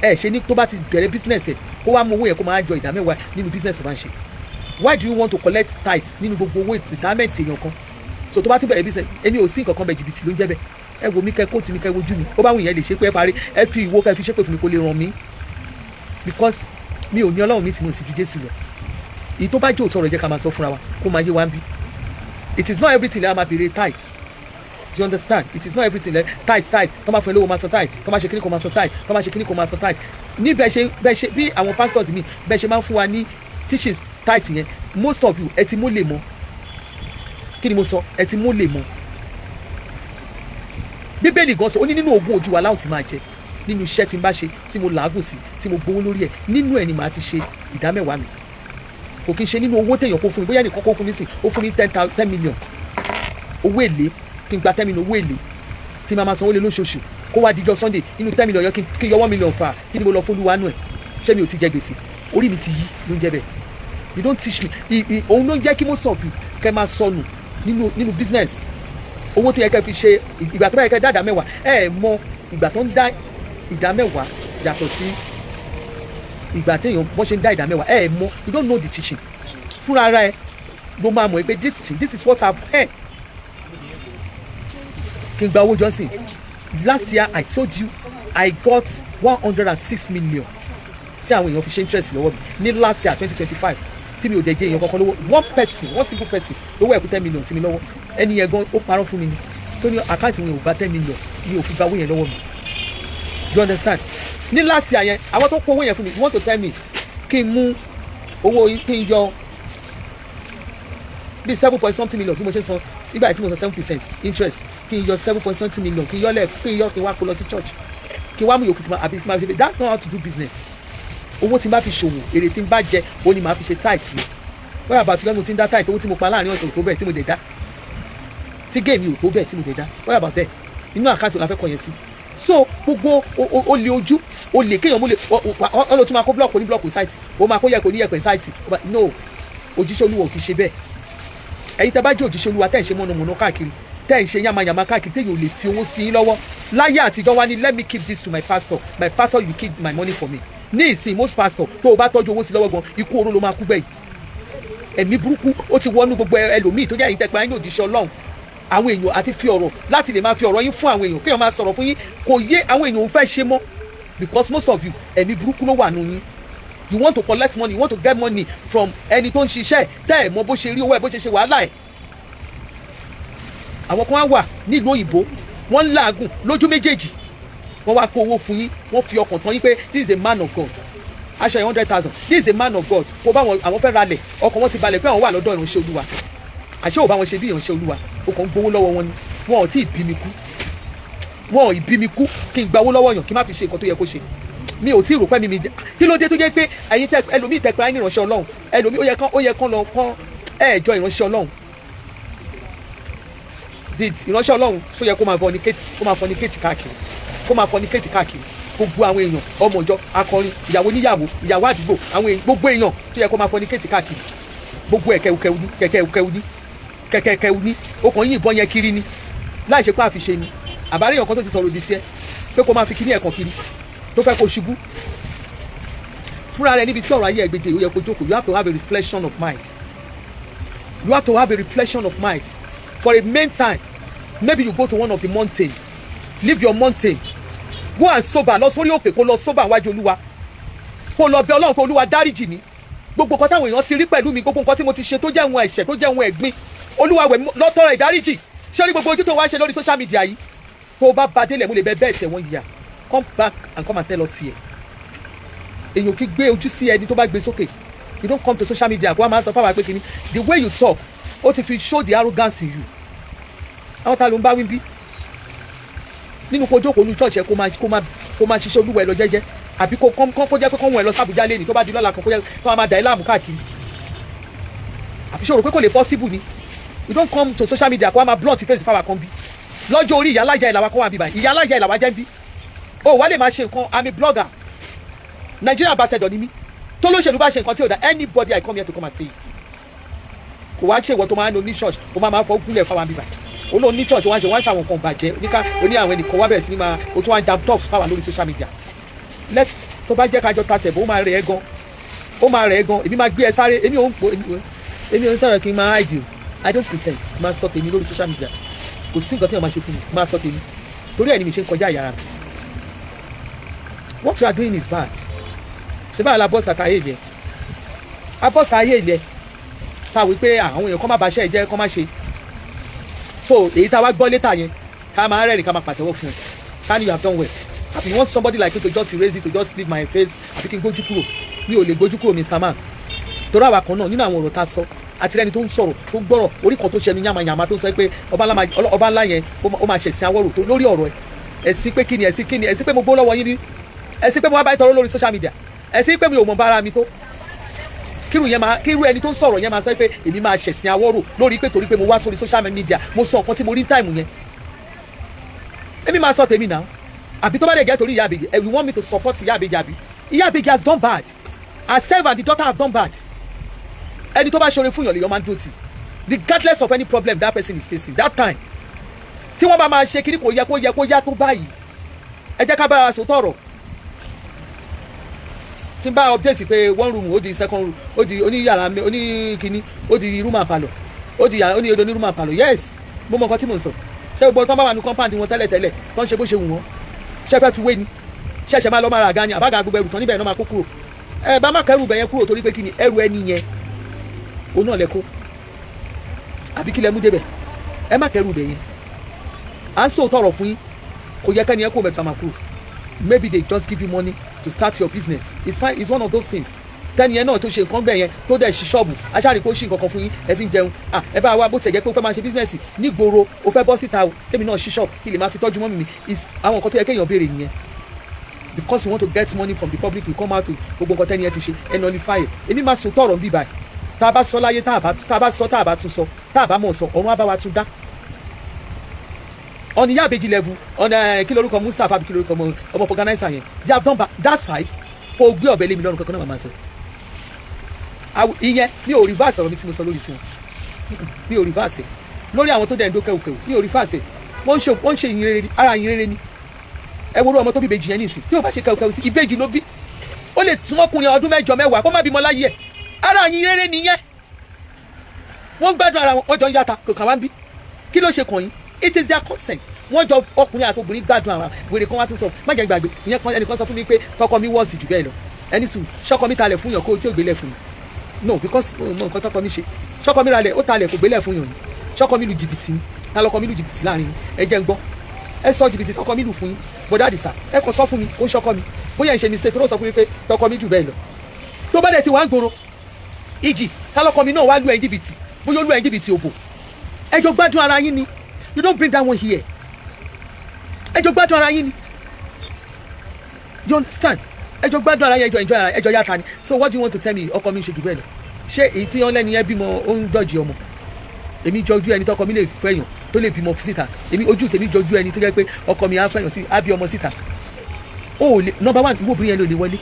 Ẹ ṣe ní tó bá ti bẹ̀rẹ̀ business ẹ̀, kó wá mú owó yẹn, kó máa jọ ìdá mẹ́wàá nínú business ẹ̀ bá ń ṣe. Why do you want to collect tithe nínú gbogbo owó retirement èèyàn kan? So tó bá tún bẹ̀rẹ̀ business, èmi ò sí nǹkan kan bẹ̀. Jìbìtì ló ń jẹ́ bẹ́ẹ̀. Ẹ wo mi, kẹ́ kóòtù mi, kẹ́ wojú mi. Ó bá wù yẹn lè ṣe pé ẹ parí, ẹ fi ìwo kẹ́ fi ṣépè fún mi, kó lè ràn mí, because mi ò ní Ọlọ́run mi tí mo sì ju Jésù lọ. Èyí tó bá jẹ́ òótọ́ ọ̀rọ̀, jẹ́ ká máa sọ fúnra wa, kó máa yé wa ń bí. It is not everything lẹ́yìn máa béèrè tithe. You understand? It is not everything lẹ́ tithe, tithe. Tó máa fún ẹ lówó, máa san tithe. Tó máa ṣe kíní kó máa san tithe. Tó máa ṣe kíní kó máa san tithe. Ní bẹ́ẹ̀ ṣe, bẹ́ẹ̀ ṣe bí àwọn pastors mi bẹ́ẹ̀ ṣe máa ń fún wa ní teachings tithe yẹn, most of you, ẹ ti mú lè mọ kí ni mo sọ. Ẹ ti mú lè mọ. Bíbélì gan sọ, ó ní nínú ogún ojú wa láwọn ti máa jẹ. Nínú iṣẹ́ tí n bá ṣe, tí mo làágùn sí, tí mo gbowó lórí ẹ̀, nínú ẹ̀ ni màá ti ṣe ìdámẹ́wàá mi. Kò kí n ṣe nínú owó téèyàn kó fún mi. Bóyá ẹnìkan kó fún mi sìn, ó fún mi 10 million owó èlé, kí n gba 10 million owó èlé tí màá máa sanwó lé lóṣooṣù, kó wá díjọ́ Sunday, nínú 10 million yọ, kí n yọ 1 million fà. Kí ni mo lọ fún nù ẹ̀? Ṣé mi ò ti jẹ gbèsè? Orí mi ti yí ló ń jẹ bẹ́ẹ̀. You don't teach me. Òun ló ń jẹ́ kí most of you kẹ́ máa sọnù nínú business. Owó tó yẹ kẹ́ fi ṣe, ìgbà tó bá yẹ kẹ́ dá ìdá mẹ́wàá, ẹ mọ ìgbà tó ń dá ìdá mẹ́wàá yàtọ̀ sí ìgbà téèyàn bọ́n ṣe ń dá ìdá mẹ́wàá. Ẹ mọ, you don't know the teaching fúnra ara ẹ. Ló máa mọ̀ pé this thing, this is what I've heard. Kí n gba owó Johnson. Last year, I told you, I got 106 million tí àwọn èèyàn fi ṣe interest lọ́wọ́ mi ní last year, 2025, tí mi ò dẹ̀ jẹ́ èèyàn kankan lówó. One person, one single person lówó ẹ̀kú 10 million sí mi lọ́wọ́. Ẹni yẹn gan, ó parọ́ fún mi ni, tó ní account mi ò gba 10 million, mi ò fi gba owó yẹn lọ́wọ́ mi. You understand? Ní last year yẹn, àwọn tó kó owó yẹn fún mi, you want to tell me kí n mú owó, kí n yọ bíi seven point something million, bí mo ṣe san sígbà tí mo san 7% interest, kí n yọ seven point something million, kí n yọ lẹ, kí n yọ, kí n wá kó lọ sí church, kí n wá mú yòókù, kí n máa àbí kí n máa ṣe? That's not how to do business. Owó tí n bá fi ṣòwò, èrè tí n bá jẹ, ó ní màá fi ṣe tithe mi. Wọ́n yàgbà tí mo ti ń dá tithe, owó tí mo pa láàrin ọ̀sẹ̀ ò tó bẹ́ẹ̀ tí mo dẹ̀ dá, tí géèmì ò tó bẹ́ẹ̀ tí mo dẹ̀ dá. Wọ́n yàgbà bẹ́ẹ̀, inú account la fẹ́ kọ yẹn sí. So gbogbo o lè ojú o lè kéèyàn mú lè ọ lọ tún máa kó block ní block site, o máa kó yẹ̀pẹ̀ ní yẹ̀pẹ̀ site. No, òjíṣẹ́ Olúwa ò kì í ṣe bẹ́ẹ̀. Ẹ̀yin tẹ́ bá jẹ́ òjíṣẹ́ Olúwa, tẹ́ ń ṣe mọ̀nàmọ́ná káàkiri, tẹ́ ń ṣe yàmàyàmà káàkiri, téèyàn ò lè fi owó sí yín lọ́wọ́. Láyé àtijọ́ wá ní, "Let me keep this to my pastor, my pastor, you keep my money for me." Ní ìsìn, most pastor tó o bá tọ́jú owó sí lọ́wọ́ gan, ikú oró ló máa kú gbẹ̀yìn. Ẹ̀mí burúkú ó ti wọnú gbogbo ẹlòmíì tó jẹ́ ẹ̀yin tẹ́pẹ́ ayé òjíṣẹ́ Ọlọ́run. Àwọn èèyàn àti fi ọ̀rọ̀ láti lè máa fi ọ̀rọ̀ yín fún àwọn èèyàn, kéèyàn máa sọ̀rọ̀ fún yín, kò yé àwọn èèyàn ò fẹ́ ṣe mọ́, because most of you, ẹ̀mí burúkú ló wà nù yín. You want to collect money, you want to get money from ẹni tó ń ṣiṣẹ́, tẹ́ ẹ̀ mọ bó ṣe rí owó ẹ̀, bó ṣe ṣe wàhálà ẹ̀. Àwọn kan wá wà nílùú òyìnbó, wọ́n ń làágùn lójú méjèèjì, wọ́n wá kó owó fún yín, wọ́n fi ọkàn tán yín pé this is a man of God, aṣọ yẹn 100,000, this is a man of God, kó bá wọn, àwọn fẹ́ ralẹ̀, ọkàn wọn ti balẹ̀ pé àwọn wà lọ́dọ̀ ìránṣẹ́ Olúwa. Àṣé ò bá wọn ṣe bí ìránṣẹ́ Olúwa, ó kàn ń gbowó lọ́wọ́ wọn ni. Wọn ò tí ì bí mi kú, wọn ò ì bí mi kú kí n gba owó lọ́wọ́ yàn, kí n má fi ṣe nǹkan tó yẹ kó ṣe. Mi ò tí ì rò pé mi kí ló dé tó jẹ́ pé ẹ̀yin tẹ ẹlòmíì tẹ pé ayé ní ìránṣẹ́ Ọlọ́run, ẹlòmíì ó yẹ kán lọ kán ẹ̀ẹ́jọ ìránṣẹ́ Ọlọ́run. Did ìránṣẹ́ Ọlọ́run ṣó yẹ kó máa fornicate, kó máa fornicate káàkiri, kó máa fornicate káàkiri? Gbogbo àwọn èèyàn, ọmọ ìjọ, akọrin, ìyàwó níyàwó, ìyàwó àdúgbò, àwọn èèyàn, gbogbo èèyàn tó yẹ kó máa fornicate káàkiri, gbogbo ẹ̀ kẹwukẹwu ní kẹkẹkẹwu ní kẹkẹkẹwu ní, ó kàn yìnbọn yẹn kiri ni láì ṣe pé àfiṣe ni. Àbárí èèyàn kan tó ti sọ̀rọ̀ òdì sí ẹ pé kó máa fi kíní ẹ̀kan kiri tó fẹ́ kó ṣubú fúnra rẹ níbi tí ọ̀rọ̀ ayé ẹ̀ gbèdé, ó yẹ kó jókòó. You have to have a reflection of mind. You have to have a reflection of mind for a main time. Maybe you go to one of the mountain, leave your mountain, go and sober, lọ sórí òkè, kó lọ sober wájú Olúwa, kó lọ bẹ̀ Ọlọ́run pé, "Olúwa, dáríjì mi. Gbogbo nǹkan táwọn èèyàn ti rí pẹ̀lú mi, gbogbo nǹkan tí mo ti ṣe tó jẹ́ ohun ẹ̀ṣẹ̀, tó jẹ́ ohun ẹ̀gbin, Olúwa, wẹ̀ mí." Lọ tọrọ ìdáríjì. Ṣé ní gbogbo ojú tó wá ṣe lórí social media yìí, tó bá ba délẹ̀, mo lè bẹ bẹ́ẹ̀ tẹ̀ wọ́n yíya. Come back and come and tell us here. Èèyàn kì í gbé ojú sí ẹni tó bá gbé sókè. You don't come to social media kó wá máa sọ fáwọn pé kìíní. The way you talk, ó ti fi show the arrogance in you. Àwọn ta ló ń bá wí bí nínú kó jókòó ní church ẹ, kó máa ṣiṣẹ́ Olúwa ẹ lọ jẹ́jẹ́, àbí kó kán kó jẹ́ pé kán wọ̀n ẹ lọ sábùjá lẹ́nìí, tó bá di lọ́la kan, kó jẹ́ kó máa dà ẹ́ láàmú káàkiri? Àbí ṣé o rò pé kò lè possible ni? You don't come to social media kó wá máa blunt face fáwọn kan bí lọ́jọ́ orí. Ìyá alájà ìlàwà kan wà bí báyìí, ìyá alájà ìlàwà jẹ́ ń bí o wá lè máa ṣe nǹkan. I'm a blogger, Nigerian ambassador ni mí. Tó lóṣèlú bá ṣe nǹkan tí ò dá anybody, I come here to come and say it. Kò wá ṣe ìwọ tó máa ń lo ní church, ó máa fọ gúnlẹ̀ fáwọn bíbá olóò ní church, wọ́n á ṣe, wọ́n á ṣe àwọn nǹkan bàjẹ́ oníká oní àwọn ẹnìkan wá bẹ̀rẹ̀ sí ni máa o tún wá ń jam talk fáwọn lórí social media. Let tó bá jẹ́ kájọ tasẹ̀ bó, ó máa rẹ̀ ẹ́ gan, ó máa rẹ̀ ẹ́ gan. Èmi máa gbé ẹ sáré. Èmi ò ń po, èmi ò ń sọ̀rọ̀ kí n máa hide o. I don't pretend. Máa sọ tèmi lórí social media. Kò sí nǹkan tí wọ́n máa ṣe fún mi. Máa sọ tèmi torí ẹ̀ ni mi ṣe ń kọjá ìyára mi. What you are doing is bad. Ṣé báyìí la bọ́ọ̀sì àtàyè yẹ abọ́ọ̀sì ayé ilẹ̀ tá a wí pé àwọn èèyàn kọ́ má baṣẹ́ jẹ́, kọ́ má ṣe so èyí tá a wá gbọ́ létà yẹn, ká máa rẹ́rìn, ká máa pàtẹ́wọ́ fún ẹ, ká ní you have done well, àbí you want somebody like you to just erase it, to just leave my face, àbí kí n gbójú kúrò? Mi ò lè gbójú kúrò, Mr. Man, torí àwa kan náà nínú àwọn ọ̀rọ̀ tá a sọ, àti ẹni tó ń sọ̀rọ̀, tó ń gbọ́rọ̀ orí kan, tó ṣẹnu yàmàyàmà, tó ń sọ pé ọba ńlá yẹn, ó máa ṣẹ̀sìn awọ́rò tó lórí ọ̀rọ̀ ẹ̀. Ẹ̀sìn pé kí ni? Ẹ̀sìn kí ni? Ẹ̀sìn pé mo gbó lọ́wọ́ yín ní? Ẹ̀sìn pé mo wá báyìí tọrọ lórí social media? Ẹ̀sìn pé mi ò mọ̀ bára mi tó kírun yẹn máa, kírú ẹni tó ń sọ̀rọ̀ yẹn máa sọ pé èmi máa ṣẹ̀sìn awọ́rò lórí pé torí pé mo wá sórí social media, mo sọ nǹkan tí mo rí time yẹn? Èmi máa sọ tèmi náà. Àbí tó bá dẹ̀ jẹ́ torí ìyá àbèjì, you want me to support ìyá àbèjì? Àbí ìyá àbèjì has done bad, herself and the daughter have done bad. Ẹni tó bá ṣoore fún yàn lèèyàn máa ń dúró tì, regardless of any problem that person is facing that time. Tí wọ́n bá máa ṣe kíní, kò yẹ kó yá tó báyìí. Ẹ jẹ́ ká bára wa sòótọ́ ọ̀rọ̀. Tí n bá update pé one room, ó di second room, ó di oníyàrá, oníkíní, ó di room and parlour, ó di yàrá, ó ní odò ní room and parlour. Yes, mo mọ nǹkan tí mo ń sọ. Ṣé gbogbo tán bá wà ní compound wọn tẹ́lẹ̀tẹ́lẹ̀ tó ń ṣe bó ṣe wù wọ́n, ṣé fẹ́ fi wé ni? Ṣẹ̀ṣẹ̀ máa lọ máa ra àga ni àbága? Gbogbo ẹrù tán níbẹ̀ náà máa kó kúrò. Ẹ bá má kẹrù bẹ̀ yẹn kúrò, torí pé kí ni? Ẹrù ẹni yẹn òun náà lẹ kó, àbí kí lẹ mú débẹ̀? Ẹ má kẹrù bẹ̀ yẹn. À ń sòótọ́ ọ̀rọ̀ fún yín. Kò yẹ kẹ́ni ẹ kó mẹ́ta máa kúrò. Maybe they just give you money to start your business. It's fine, it's one of those things. Tẹ́ni yẹn náà tó ṣe nǹkan bẹ́ẹ̀ yẹn, tó dẹ̀ ṣí ṣọ́ọ̀bù, aṣáàrí kó ṣí nǹkan kan fún yín, ẹ fi ń jẹun. Ah, ẹ bá wa bó tiẹ̀ jẹ́ pé ó fẹ́ máa ṣe business nígboro, ó fẹ́ bọ́ síta o, kémi náà ṣí ṣọ́ọ̀bù kí lè máa fi tọ́jú mummy mi. Is àwọn nǹkan tó yẹ kéèyàn béèrè nìyẹn. Because you want to get money from the public, you come out to gbogbo nǹkan tẹ́ni yẹn ti ṣe, ẹ nullify ẹ̀. Èmi máa sọ tọ̀rọ̀ ń bí báyìí. Tá a bá sọ láyé, tá a bá sọ, tá a bá tún sọ, tá a bá mọ̀ sọ, ọ̀run á bá wa tún dá. On Ìyá Ìbejì level, on kí lorúkọ Mustapha, kí lorúkọ ọmọ organizer yẹn, they have done that side. Kó gbé ọ̀bẹ lé mi lọ́rùn kankan náà, màmá sọ ìyẹn. Mi ò reverse ọ̀rọ̀ mi tí mo sọ lórí sí wọn. Mi ò reverse lórí àwọn tó dẹ̀ ń dó kẹwùkẹwù. Mi ò reverse. Wọ́n ń ṣe ìyìn rere, ara ìyìn rere ni. Ẹ wo ọmọ tó bí ìbejì yẹn nísìn, tí o bá ṣe kẹwùkẹwù sí, ìbejì ló bí. Ó lè tún ọkùnrin ọdún 8, 10 kó má bímọ láyé ẹ̀. Ara ìyìn rere nìyẹn. Wọ́n ń gbádùn ara wọn, wọ́n jọ ń yàtà. Kò kàn wá ń bí. Kí ló ṣe kàn yín? It is their consent. Wọ́n jọ, ọkùnrin àti obìnrin, gbádùn ara. Wèrè kan wá tún sọ, má jẹ́ gbàgbé ìyẹn kan. Ẹnìkan sọ fún mi pé tọkọ mi wọ́ọ̀sì jù bẹ́ẹ̀ lọ. Ẹni sùn, ṣọkọ mi talẹ̀ fún yàn kó tí ò gbélẹ̀ fún mi? No, because mo mọ nǹkan tọkọ mi ṣe. Ṣọkọ mi ralẹ̀, ó talẹ̀, kò gbélẹ̀ fún yàn ni? Ṣọkọ mi lu jìbìtì ni? Ta lọkọ mi lu jìbìtì láàrin? Ẹ jẹ́ ń gbọ́. Ẹ sọ jìbìtì tọkọ mi lù fún yín. Bọ̀dá Àdìsá, ẹ kò sọ fún mi. Ó ń ṣọkọ mi, bóyá ń ṣe mistake tó sọ fún mi pé tọkọ mi jù bẹ́ẹ̀ lọ. Tó bá dẹ̀ ti wá ń gbòòrò ìjì, tálọ́kọ mi náà wá lu ẹ̀ jìbìtì, bóyá ó lu ẹ̀ jìbìtì òbò, ẹ jọ gbádùn ara yín ni. You don't bring that one here. Ẹ jọ gbádùn ara yín ni, you understand? Ẹ jọ gbádùn ara yín, ẹ jọ enjoy ara, ẹ jọ yàtà ni. So what do you want to tell me? Ọkọ mi ń ṣe jù bẹ́ẹ̀ lọ. Ṣé èyí tí wọ́n lẹ́ni yẹn bímọ, ó ń dọ̀jì ọmọ? Èmi jọjú ẹni tọkọ mi lè fẹ́yàn, tó lè bímọ síta. Èmi, ojú tèmi jọjú ẹni tó jẹ́ pé ọkọ mi á fẹ́yàn sí, á bí ọmọ síta. Ó lè, number one, ìwọ obìnrin yẹn ló lè wọlé.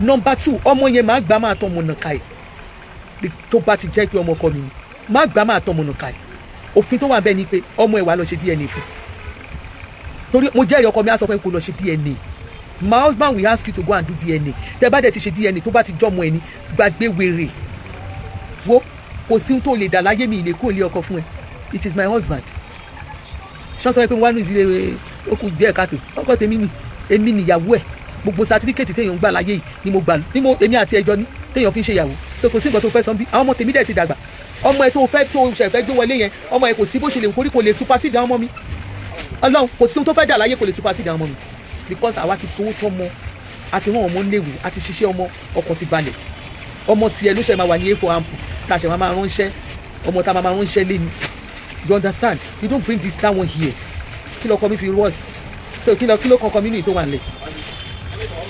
Number two, ọmọ yẹn máa gbá máa tọ́ ọmọ nàka ẹ̀. Tó bá ti jẹ́ pé ọmọ ọkọ mi ni, máa gbá máa tọ́ ọmọ nàka ẹ̀. Òfin tó wà bẹ́ẹ̀ ni pé ọmọ ẹ̀ wà lọ ṣe DNA fún, torí mo jẹ́rìí, ọkọ mi á sọ fún ẹ kó lọ ṣe DNA. My husband will ask you to go and do DNA. Tẹ bá dẹ̀ ti ṣe DNA, tó bá ti jọ́mọ ẹni, gbàgbé wèrè wo. Kò sí ohun tó lè dà láyé mi ìlé kúrò lé ọkọ fún ẹ. It is my husband. Ṣọ́n sọ pé mo wá ní ìdílé, ó kù díẹ̀ káàtó. Ọkọ tèmi ni, èmi nìyàwó ẹ̀. Gbogbo certificate téèyàn ń gbà láyé yìí ni mo gbà, ní mo èmi àti ẹjọ́ ní téèyàn fi ń ṣe ìyàwó. So kò sí nǹkan tó fẹ́ sọ bí. Àwọn ọmọ tèmi dẹ̀ ti dàgbà. Ọmọ ẹ tó fẹ́, tó ṣẹ̀ fẹ́ gbé wọlé yẹn, ọmọ ẹ, kò sí bó ṣe lè kórí, kò lè supersede àwọn ọmọ mi. Ọlọ́run, kò sí ohun tó fẹ́ dà láyé, kò lè supersede àwọn ọmọ mi, because àwa ti fowó tọ́ mọ, àti wọn ọmọ léwu, àti ṣiṣẹ́ ọmọ, ọkàn ti balẹ̀. Ọmọ tiẹ̀ ló ṣe máa wà ní A4 ample, tá a ṣe máa ránṣẹ́ ọmọ, tá a máa ránṣẹ́ lé ni. You understand? You don't bring this that one here. Kí lọkọ mi fi worse? So kí ló kọkọ mi ní ìtò wà nílẹ̀?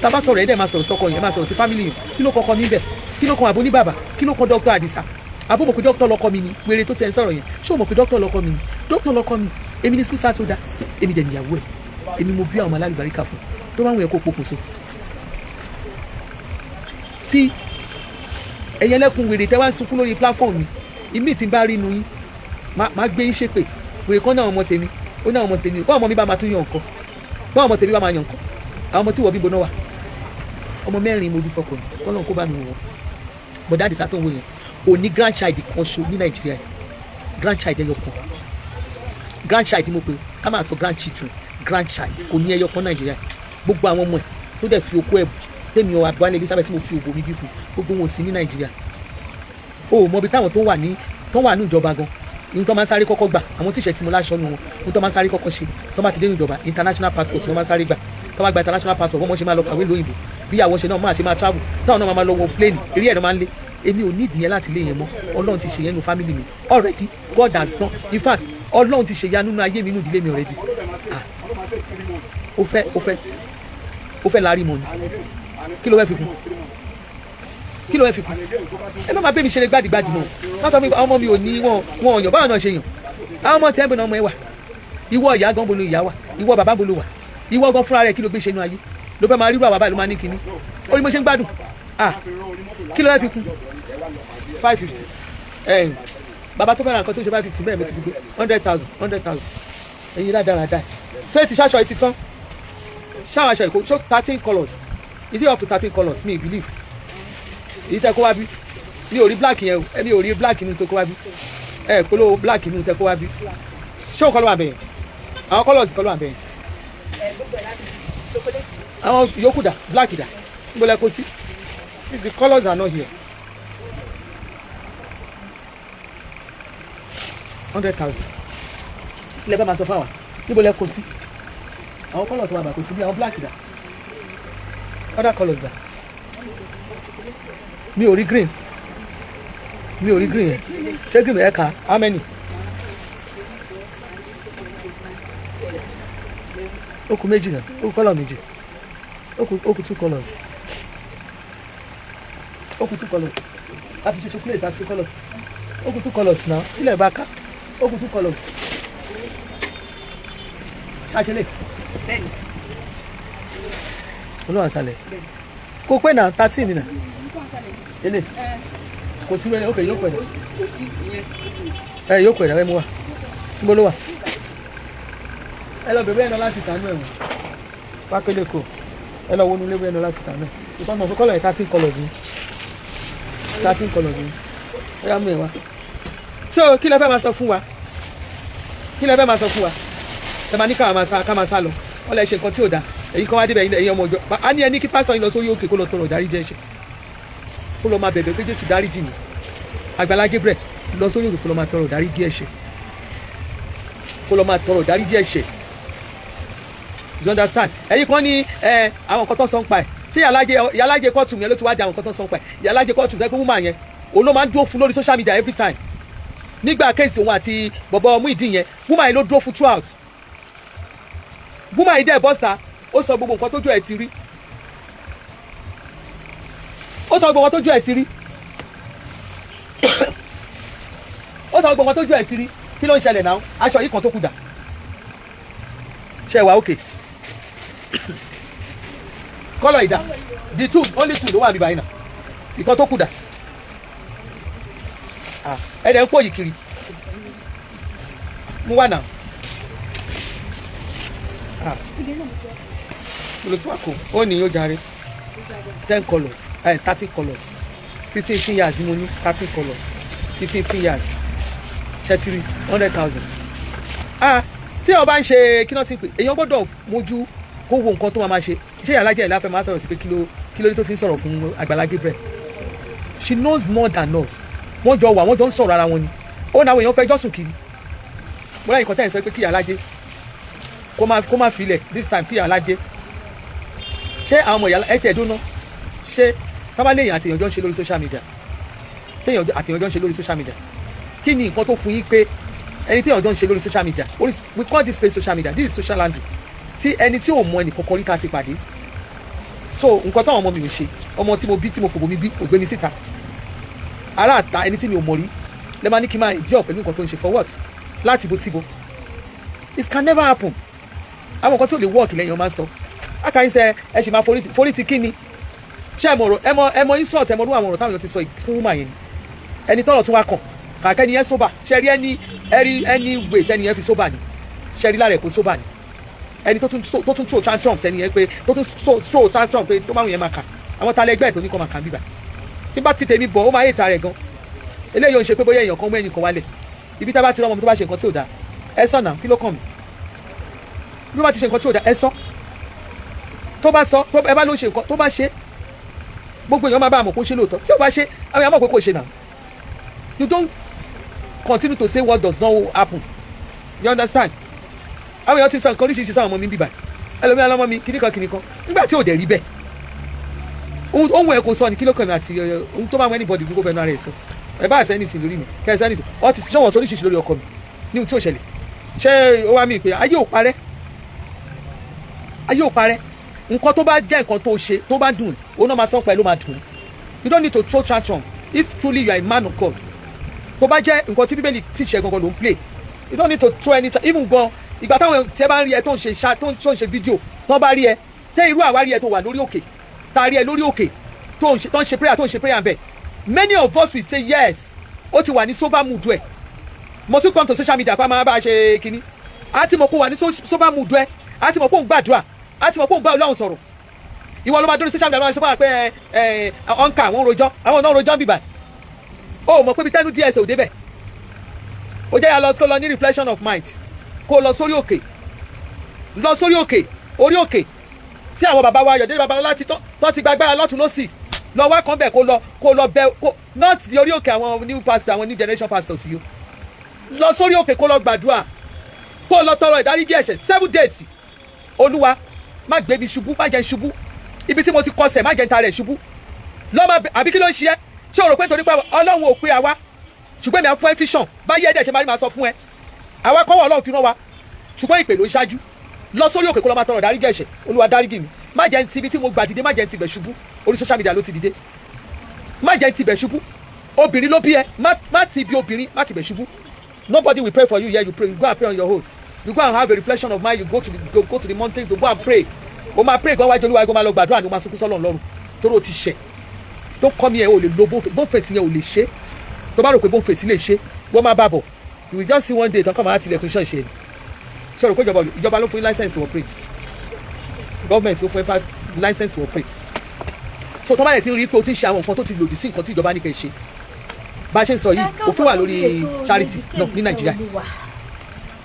Tá a bá sọ̀rọ̀, ẹ̀ dẹ̀ máa sọ̀rọ̀ sọ́kọ yẹn, máa sọ̀rọ̀ sí family yẹn. Kí ló kọkọ mi bẹ̀? Kí ló kan àbó ní bàbá? Kí ló kan Dr. Adisa? Àbó mọ̀ pé dókítà lọkọ mi ni? Wèrè tó tiẹ̀ ń sọ̀rọ̀ yẹn, ṣé o mọ̀ pé dókítà lọkọ mi ni? Dókítà lọkọ mi. Èmi ni suicide tó dá. Èmi dẹ̀ níyàwó ẹ̀. Èmi mo bí àwọn ọmọ alálùbáríkà fún. Tó bá wọn yẹ kó pokùnso tí ẹ̀yẹ lẹ́kùn. Wèrè tẹ́ wá ń sunkún lórí platform mi, ìmí tí ń bá rí inú yín, máa gbé yín ṣépè. Wèrè kan náà, ọmọ tèmi ó náà, ọmọ tèmi, báwọn ọmọ mi bá máa tún yàn nǹkan, báwọn ọmọ tèmi bá máa yàn nǹkan, àwọn ọmọ tí wọ́n bí gbóná wà. Ọmọ 4 mo bí fọkàn mi, kọ́nà kó bá mi wọ̀ wọ́n. Bọ̀dá Àdìsá tó ń wò yẹn kò ní grandchild kan ṣo ní Nàìjíríà. Grandchild ẹyọ kan, grandchild mo pe, ká máa sọ grandchildren, grandchild, kò ní ẹyọ kan Nàìjíríà. Gbogbo àwọn ọmọ ẹ̀ tó dẹ̀ fi okó ẹ̀ tèmi ọ Àgbálẹ̀ Elizabeth tí mo fi òbò mi bí fún, gbogbo wọn ò sí ní Nàìjíríà. O ò mọ ibi táwọn tó wà ní, tó wà ní ìjọba gan, ní tó máa ń sáré kọ́kọ́ gbà. Àwọn tíṣẹ̀ tí mo láṣọ nu wọn, ní tó máa ń sáré kọ́kọ́ ṣe tó bá ti dé ní ìjọba, international passport ni wọ́n máa ń sáré gbà. Tó bá gba international passport, wọ́n mọ̀ ṣe máa lọ kàwé lóyìnbó, bí àwọn ṣe náà máa ṣe máa travel, táwọn náà máa lọ wọ plane, eré ẹ̀ ló máa ń lé. Èmi ò ní ìdí yẹn láti lé yẹn mọ́. Ọlọ́run ti ṣe yẹn nu family mi already. God has done, in fact, Ọlọ́run ti ṣe ya nínú ayé mi, nínú ìdílé mi already. Ah, ó fẹ́ lárí mọ́ ni. Kí ló fẹ́ fi kún? Kí ló fẹ́ fi kún? Ẹ má máa bẹ́ mi ṣeré gbádìgbádì mọ́. Má sọ fún mi ọmọ mi ò ní wọn wọn ọ̀yàn. Báwọn náà ṣe yàn àwọn ọmọ tẹ́ ń bọ̀ náà, ọmọ ẹ wà. Ìwọ ìyá gan, bolo ìyá wà? Ìwọ bàbá, bolo wà? Ìwọ gan fúnra rẹ, kí ló gbé ṣe inú ayé ló fẹ́ máa rírú àwa báyìí ló máa ní kinní? Ó ní mo ṣe ń gbádùn. Ah, kí ló fẹ́ fi kún? 550. Ẹ̀ bàbá tó fẹ́ ra nǹkan tó ṣe 550 bẹ́ẹ̀, mi tó ti gbé 100,000, 100,000. Ẹ̀yin rádaràda faith, ṣaṣọ ẹ ti tán? Ṣáwọn aṣọ ìkó ṣó 13 colours? Is it up to 13 colours? Me believe. Èyí tẹ́ kó wá bí, mi ò rí black yẹn o. Mi ò rí black nínú tó kó wá bí. Ẹ polówó black nínú tẹ́ kó wá bí. Ṣé òun kọ́ ló wà bẹ̀yẹn? Àwọn colours kọ́ ló wà bẹ̀yẹn? Ẹ gbogbo ẹ̀ láti chocolate. Àwọn yòókù dà? Black dà? Níbo lẹ kó sí? The colours are not here. 100,000 ilẹ̀ bá máa sọ fáwọn. Níbo lẹ kó sí? Àwọn colour tó wà bà kó sí bí. Àwọn black dà? Other colours dà? Mi ò rí green, mi ò rí green yẹn. Ṣé green ẹ kà? How many? Ó kù méjì náà, ó kù colour méjì, ó kù two colours, ó kù two colours. Àti ṣe chocolate, àti ṣe colour, ó kù two colours náà. Ilẹ̀ bá ká, ó kù two colours. Ṣáṣẹlẹ̀. Bẹ́ẹ̀ni. Olúwa àṣàlẹ̀ kò pé náà, 13 nìyà. Ele kò sí wẹ́rẹ́. Ok, yóò pẹ̀ náà. Kò sí ìyẹn. Ẹ yóò pẹ̀ náà. Ẹ mú wa, níbo ló wà? Ẹ lọ bèbè ẹ lọ láti tànú ẹ̀wọ̀n pákélé kò. Ẹ lọ wọnú léwu, ẹ lọ láti tànú ẹ̀. Ìkọ́nà fún colour yẹn, 13 colours ni, 13 colours ni. Ẹ yá, mú ẹ wá. So kí lẹ fẹ́ máa sọ fún wa? Kí lẹ fẹ́ máa sọ fún wa? Ẹ máa ní ká máa sá lọ. Wọ́n lè ṣe nǹkan tí ò dáa. Èyí kan wá débẹ̀, ẹ̀yin ọmọ ìjọ a ní ẹni kí pásọ̀ yín lọ sórí òkè, kó lọ tọrọ ìdáríjì ẹ̀ṣẹ̀, kó lọ máa bẹ̀bẹ̀ pé Jésù dáríjì mi. Àgbàlá Gabriel lọ sórí òkè, kó lọ máa tọrọ ìdáríjì ẹ̀ṣẹ̀, kó lọ máa tọrọ ìdáríjì ẹ̀ṣẹ̀. You understand? Ẹ̀yin kan ní ẹ àwọn nǹkan tó sọ ń pa ẹ̀. Ṣé yàlájẹ kóòtù yẹn ló ti wá di àwọn nǹkan tó sọ ń pa ẹ̀? Yàlájẹ kóòtù tó yẹ pé woman yẹn, òun ló máa ń dúró fún lórí social media every time. Nígbà case òun àti bọ̀bọ̀ Muyideen yẹn, woman yẹn ló dúró fún throughout. Woman yìí dẹ̀ bọ́sà, ó sọ gbogbo nǹkan tójú ẹ̀ ti rí, ó sọ gbogbo nǹkan tójú ẹ̀ ti rí, ó sọ gbogbo nǹkan tójú ẹ̀ ti rí. Kí ló ń ṣẹlẹ̀ náà? Aṣọ yìí kan tó kù dà? Ṣe wà? Okay, colour ìdá, the two, only two ló wà níbàyìí náà. Ìkan tó kù dà? Ah, ẹ dẹ̀ ń pò yìí kiri. Mú wà náà. Ah, mo lè tún wà kó ó ní yóò jàre. 10 colours, 13 colours, 15 years mo ní 13 colours, 15 years ṣẹtiri, 100,000. Ah, tí o bá ń ṣe kí náà ti pè, èèyàn gbọ́dọ̀ mójú kó wo nǹkan tó máa máa ṣe. Ṣé ìyálájẹ́ ìlà fẹ́ máa sọ̀rọ̀ sí pé kí ló dé tó fi ń sọ̀rọ̀ fún Àgbàlá Gabriel? She knows more than us. Wọ́n jọ wà, wọ́n jọ ń sọ̀rọ̀ ara wọn ni. Ó náà àwọn èèyàn fẹ́ jọ́sùn kiri. Mo láyìn kan tẹ́ ẹ̀ sọ pé kí ìyálájẹ́ kó má filẹ̀ this time, kí ìyálájẹ́. Ṣé àwọn ọmọ ìyá ẹ tiẹ̀ dúná? Ṣé tábàlẹ̀ èèyàn àtèèyàn jọ ń ṣe lórí social media, téèyàn àtèèyàn jọ ń ṣe lórí social media, kí ni nǹkan tó fún yín pé ẹni téèyàn jọ ń ṣe lórí social media? We call this place social media. This is social handle tí ẹni tí ò mọ ẹnì kankan rí ká ti pàdé. So nǹkan táwọn ọmọ mi ò ṣe, ọmọ tí mo bí, tí mo fòbò mi bí, ò gbé mi síta. Ará àta, ẹni tí mi ò mọ̀ rí lẹ́ máa ní kí n máa jẹ́ pẹ̀lú nǹkan tó ń ṣe. For what? Láti bo síbo? It can never happen. Àwọn nǹkan tí ò lè work lẹ́yìn ọmọ máa ń sọ akàyìn sẹ. Ẹ sì máa forí ti kí ni? Ṣé ẹ mọ̀ ọ̀rọ̀? Ẹ mọ̀ insult, ẹ mọ̀ ọdún àwọn ọ̀rọ̀ táwọn èèyàn ti sọ fún woman yẹn ni. Ẹni tọ́rọ̀ tún wá kàn kàkẹ́ ni yẹn sober. Ṣe rí ẹni ẹ rí ẹni wait, ẹni yẹn fi sober ni. Ṣe rí lára ẹ̀ kó sober ni? Ẹni tó tún throw tantrums, ẹni yẹn pé tó tún throw tantrum pé tó máa yẹn máa kà àwọn talẹ̀ ẹgbẹ́ ẹ̀ tó ní kọ́ máa kà ń bíbà. Tí bá ti tèmi bọ̀, ó máa yé ìta rẹ̀ gan. Eléyìí ò ń ṣe pé bóyá èèyàn kan mú ẹnì kan wálẹ̀. Ibi tá a bá ti rọ́ ọmọ mi tó bá ṣe nǹkan tí ò dáa, ẹ sọ náà. Kí ló kàn mí bí ó bá ti ṣe nǹkan tí ò dáa? Ẹ sọ. Tó bá sọ tó ẹ bá ló ṣe nǹkan tó bá ṣe, gbogbo èèyàn máa bá àmọ̀ kó ṣe lóòótọ́. Tí ò bá ṣe, àwọn èèyàn mọ̀ pé kò ṣe náà. You don't continue to say what does not happen. You understand? Àwọn èèyàn ti sọ nǹkan oríṣiríṣi sáwọn ọmọ mi bíbà. Ẹlòmíràn lọ́mọ mi kíníkan kíníkan nígbà tí ò dẹ̀ rí bẹ́ẹ̀. Ohun ẹ̀ kò sọ ni. Kí ló kàn mí àti ohun tó bá wọn? Anybody kó fẹnu ara ẹ̀ sọ. Ẹ bá àṣẹ anything lórí mi, kẹ́ ẹ sọ anything. Ọ ti sọ̀wọ́n sọ oríṣiríṣi lórí ọkọ mi ní ohun tí ò ṣẹlẹ̀. Ṣé ó wá mi pé ayé ò parẹ́? Ayé ò parẹ́. Nǹkan tó bá jẹ́ nǹkan tó ṣe tó bá dùn, òun náà máa sọ pé ló máa dùn. You don't need to throw tantrum if truly you are a man of God. Tó bá jẹ́ nǹkan tí Bíbélì ti ṣe gangan ló ń play, you don't need to throw any, even gan ìgbà táwọn tí ẹ bá ń rí ẹ tó ń ṣe ṣá, tó ń ṣe fídíò, tó bá rí ẹ tẹ irú àwárí ẹ tó wà lórí òkè, tá a rí ẹ lórí òkè tó ń ṣe prayer, tó ń ṣe prayer bẹ́ẹ̀, many of us will say yes, ó ti wà ní sober mood ẹ. Must you come to social media pa máa bá a ṣe kínní? A ti mọ̀ pé ó wà ní sober mood ẹ, a ti mọ̀ pé ó ń gbàdúrà, a ti mọ̀ pé ó ń bá Ọlọ́run sọ̀rọ̀. Ìwọ ló máa dúró social media, máa ṣe fún wa pé ẹ ẹ ọ̀nkà àwọn rojọ́, àwọn náà rojọ́ ń bìbà. Ó mọ̀ pé ibi tẹ́nu díẹ̀ ṣe ò débẹ̀. Ó jẹ́ yà lọ kó lọ ní reflection of mind, kó lọ sórí òkè, lọ sórí òkè, orí òkè tí àwọn bàbá wa Ayọ̀délé Babalọ́lá ti tán ti gbàgbára lọ́tún lọ́sì. Lọ wá kan bẹ̀, kó lọ bẹ, kó not di orí òkè àwọn new pastor, àwọn new generation pastors yìí o. Lọ sórí òkè, kó lọ gbàdúrà, kó lọ tọrọ ìdáríjì ẹ̀ṣẹ̀ 7 days. Olúwa, má gbé mi ṣubú, má jẹ́ n ṣubú. Ibi tí mo ti kọsẹ̀, má jẹ́ n ta rẹ̀ ṣubú. Lọ́mọ àbí kí ló ń ṣe ẹ́? Ṣé o rò pé nítorí pé Ọlọ́run ò pé àwa, ṣùgbọ́n èmi á fún ẹ vision báyìí, ẹ̀dẹ̀ ṣe máa rí, máa sọ fún ẹ, àwa kọ́wọ́ Ọlọ́run fi rán wa, ṣùgbọ́n ìpè ló ń ṣáájú. Lọ sórí òkè, kó lọ máa tọrọ ìdáríjì ẹ̀ṣẹ̀. Olúwa, dáríjì mi, má jẹ́ n ti ibi tí mo gbà dìde, má jẹ́ n ti bẹ̀ ṣubú. Orí social media ló ti dìde. Má jẹ́ n ti bẹ̀ ṣubú. Obìnrin ló bí ẹ, má ti ibi obìnrin, má ti bẹ̀ ṣubú. Nobody will pray for you here. You pray, you go and pray on your own. You go and have a reflection of mind. You go to the mountain to go and pray. O máa pray gan wájú Olúwa, o máa lọ gbàdúrà ni, o máa sunkún sọ́lọ́run lọ́rùn torí o ti ṣẹ̀. Don't come here. O lè lo Boniface yẹn, o lè ṣe. Tó bá rò pé Boniface lè ṣe, wọ́n máa bá bọ̀. You will just see one day tán kọ́ máa tilẹ̀kùn ṣọ́ọ̀ṣì ẹ̀. Ṣé o rò pé ìjọba ló fún yín license to operate? Government ló fún yín license to operate. So tó bá yẹ ti rí i pé o ti ń ṣe àwọn nǹkan tó ti lòdì sí nǹkan tí ìjọba ní kẹ́ ṣe, bá a ṣe ń sọ yìí, òfin wà lórí charity náà ní Nàìjíríà.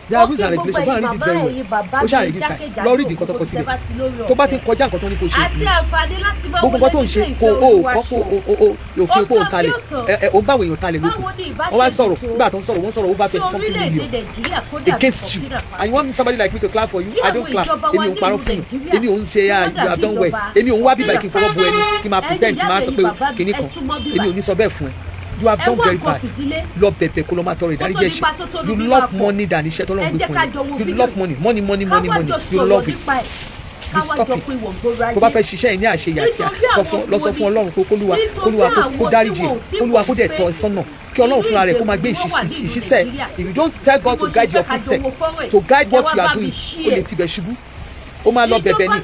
There are rules and regulations. Go and read it very well. Ó ṣáà register, lọ read nǹkan tó kọ síbẹ̀. Tó bá ti ń kọjá nǹkan tó ní kó ṣe, àti àǹfààní láti máa gbogbo nǹkan tó ń ṣe kò ó kọ́ kó o òfin kó o talẹ̀ ẹ ẹ o ń báwọn èèyàn talẹ̀ lóko. Wọ́n wá sọ̀rọ̀ nígbà tó ń sọ̀rọ̀, wọ́n sọ̀rọ̀ over 20 something million against you, and you want somebody like me to clap for you? I don't clap. Èmi ò ń parọ́ fún yín, èmi ò ń ṣe. Ah, you have done well. Èmi ò ń wá bíbá kí n fọwọ́ bu ẹni, kí n máa pretend, kí n máa sọ pé kinní kan. Èmi ò ní sọ bẹ́ẹ̀ fún ẹ. You have done very bad. Lọ bẹ̀bẹ̀, kó lọ máa tọrọ ìdáríjì ẹ̀ṣẹ̀. You love money than iṣẹ́ tọ́lọ́run gbé fún yín. You love money, money, money, money, money. You love it. You stop it. Tó bá fẹ́ ṣiṣẹ́ yìí ní àṣeyà àti sọ fún, lọ sọ fún Ọlọ́run pé kólúwa, kólúwa kó dáríjì ẹ̀, kólúwa kó dẹ̀ tọ́ ẹ sọ́nà, kí Ọlọ́run fúnra rẹ̀ kó máa gbé ìṣiṣẹ́. If you don't tell God to guide your footstep, to guide what you are doing, ó lè tibẹ̀ ṣubú. Ó máa lọ bẹ̀bẹ̀ ni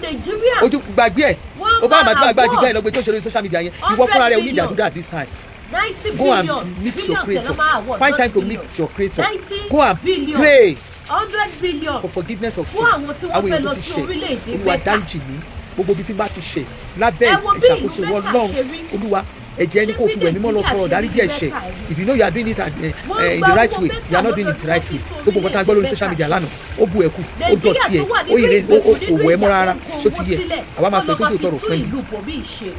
ojú gbàgbé ẹ̀. Ó bá àmàdúrà gbàgbé bẹ́ẹ̀ lọ gbé tó ṣe lórí social media yẹn. Ìwọ fúnra rẹ̀ onídàádúrà this time. Go and meet your creator. Find time to meet your creator. Go and pray 100 billion for forgiveness of sin. Fún àwọn tí wọ́n Àwọn fẹ́ èèyàn lọ tó ti sí ṣẹ̀, orílẹ̀-èdè Olúwa, Mẹ́kà. dáríjì mí, gbogbo ibi tí n bá ti ṣẹ̀ lábẹ́ Ẹ wo bí ìlú ìṣàkóso Mẹ́kà Ọlọ́run. ṣe rí. Olúwa, ẹ̀jẹ̀ ẹni kò fi wẹ̀ mímọ́, lọ tọrọ dáríjì ẹ̀ṣẹ̀. If you know you are doing it in the right way, you are not doing it the right way. Gbogbo nǹkan tá a gbọ́ lórí social media lánàá, ó bu ẹ̀kú, ó dọ̀tí ẹ̀, ó yìí ó kò wẹ̀ mọ́ rárá. Ṣó ti yẹ? Àwa máa sọ pé tó tọrọ fún ẹni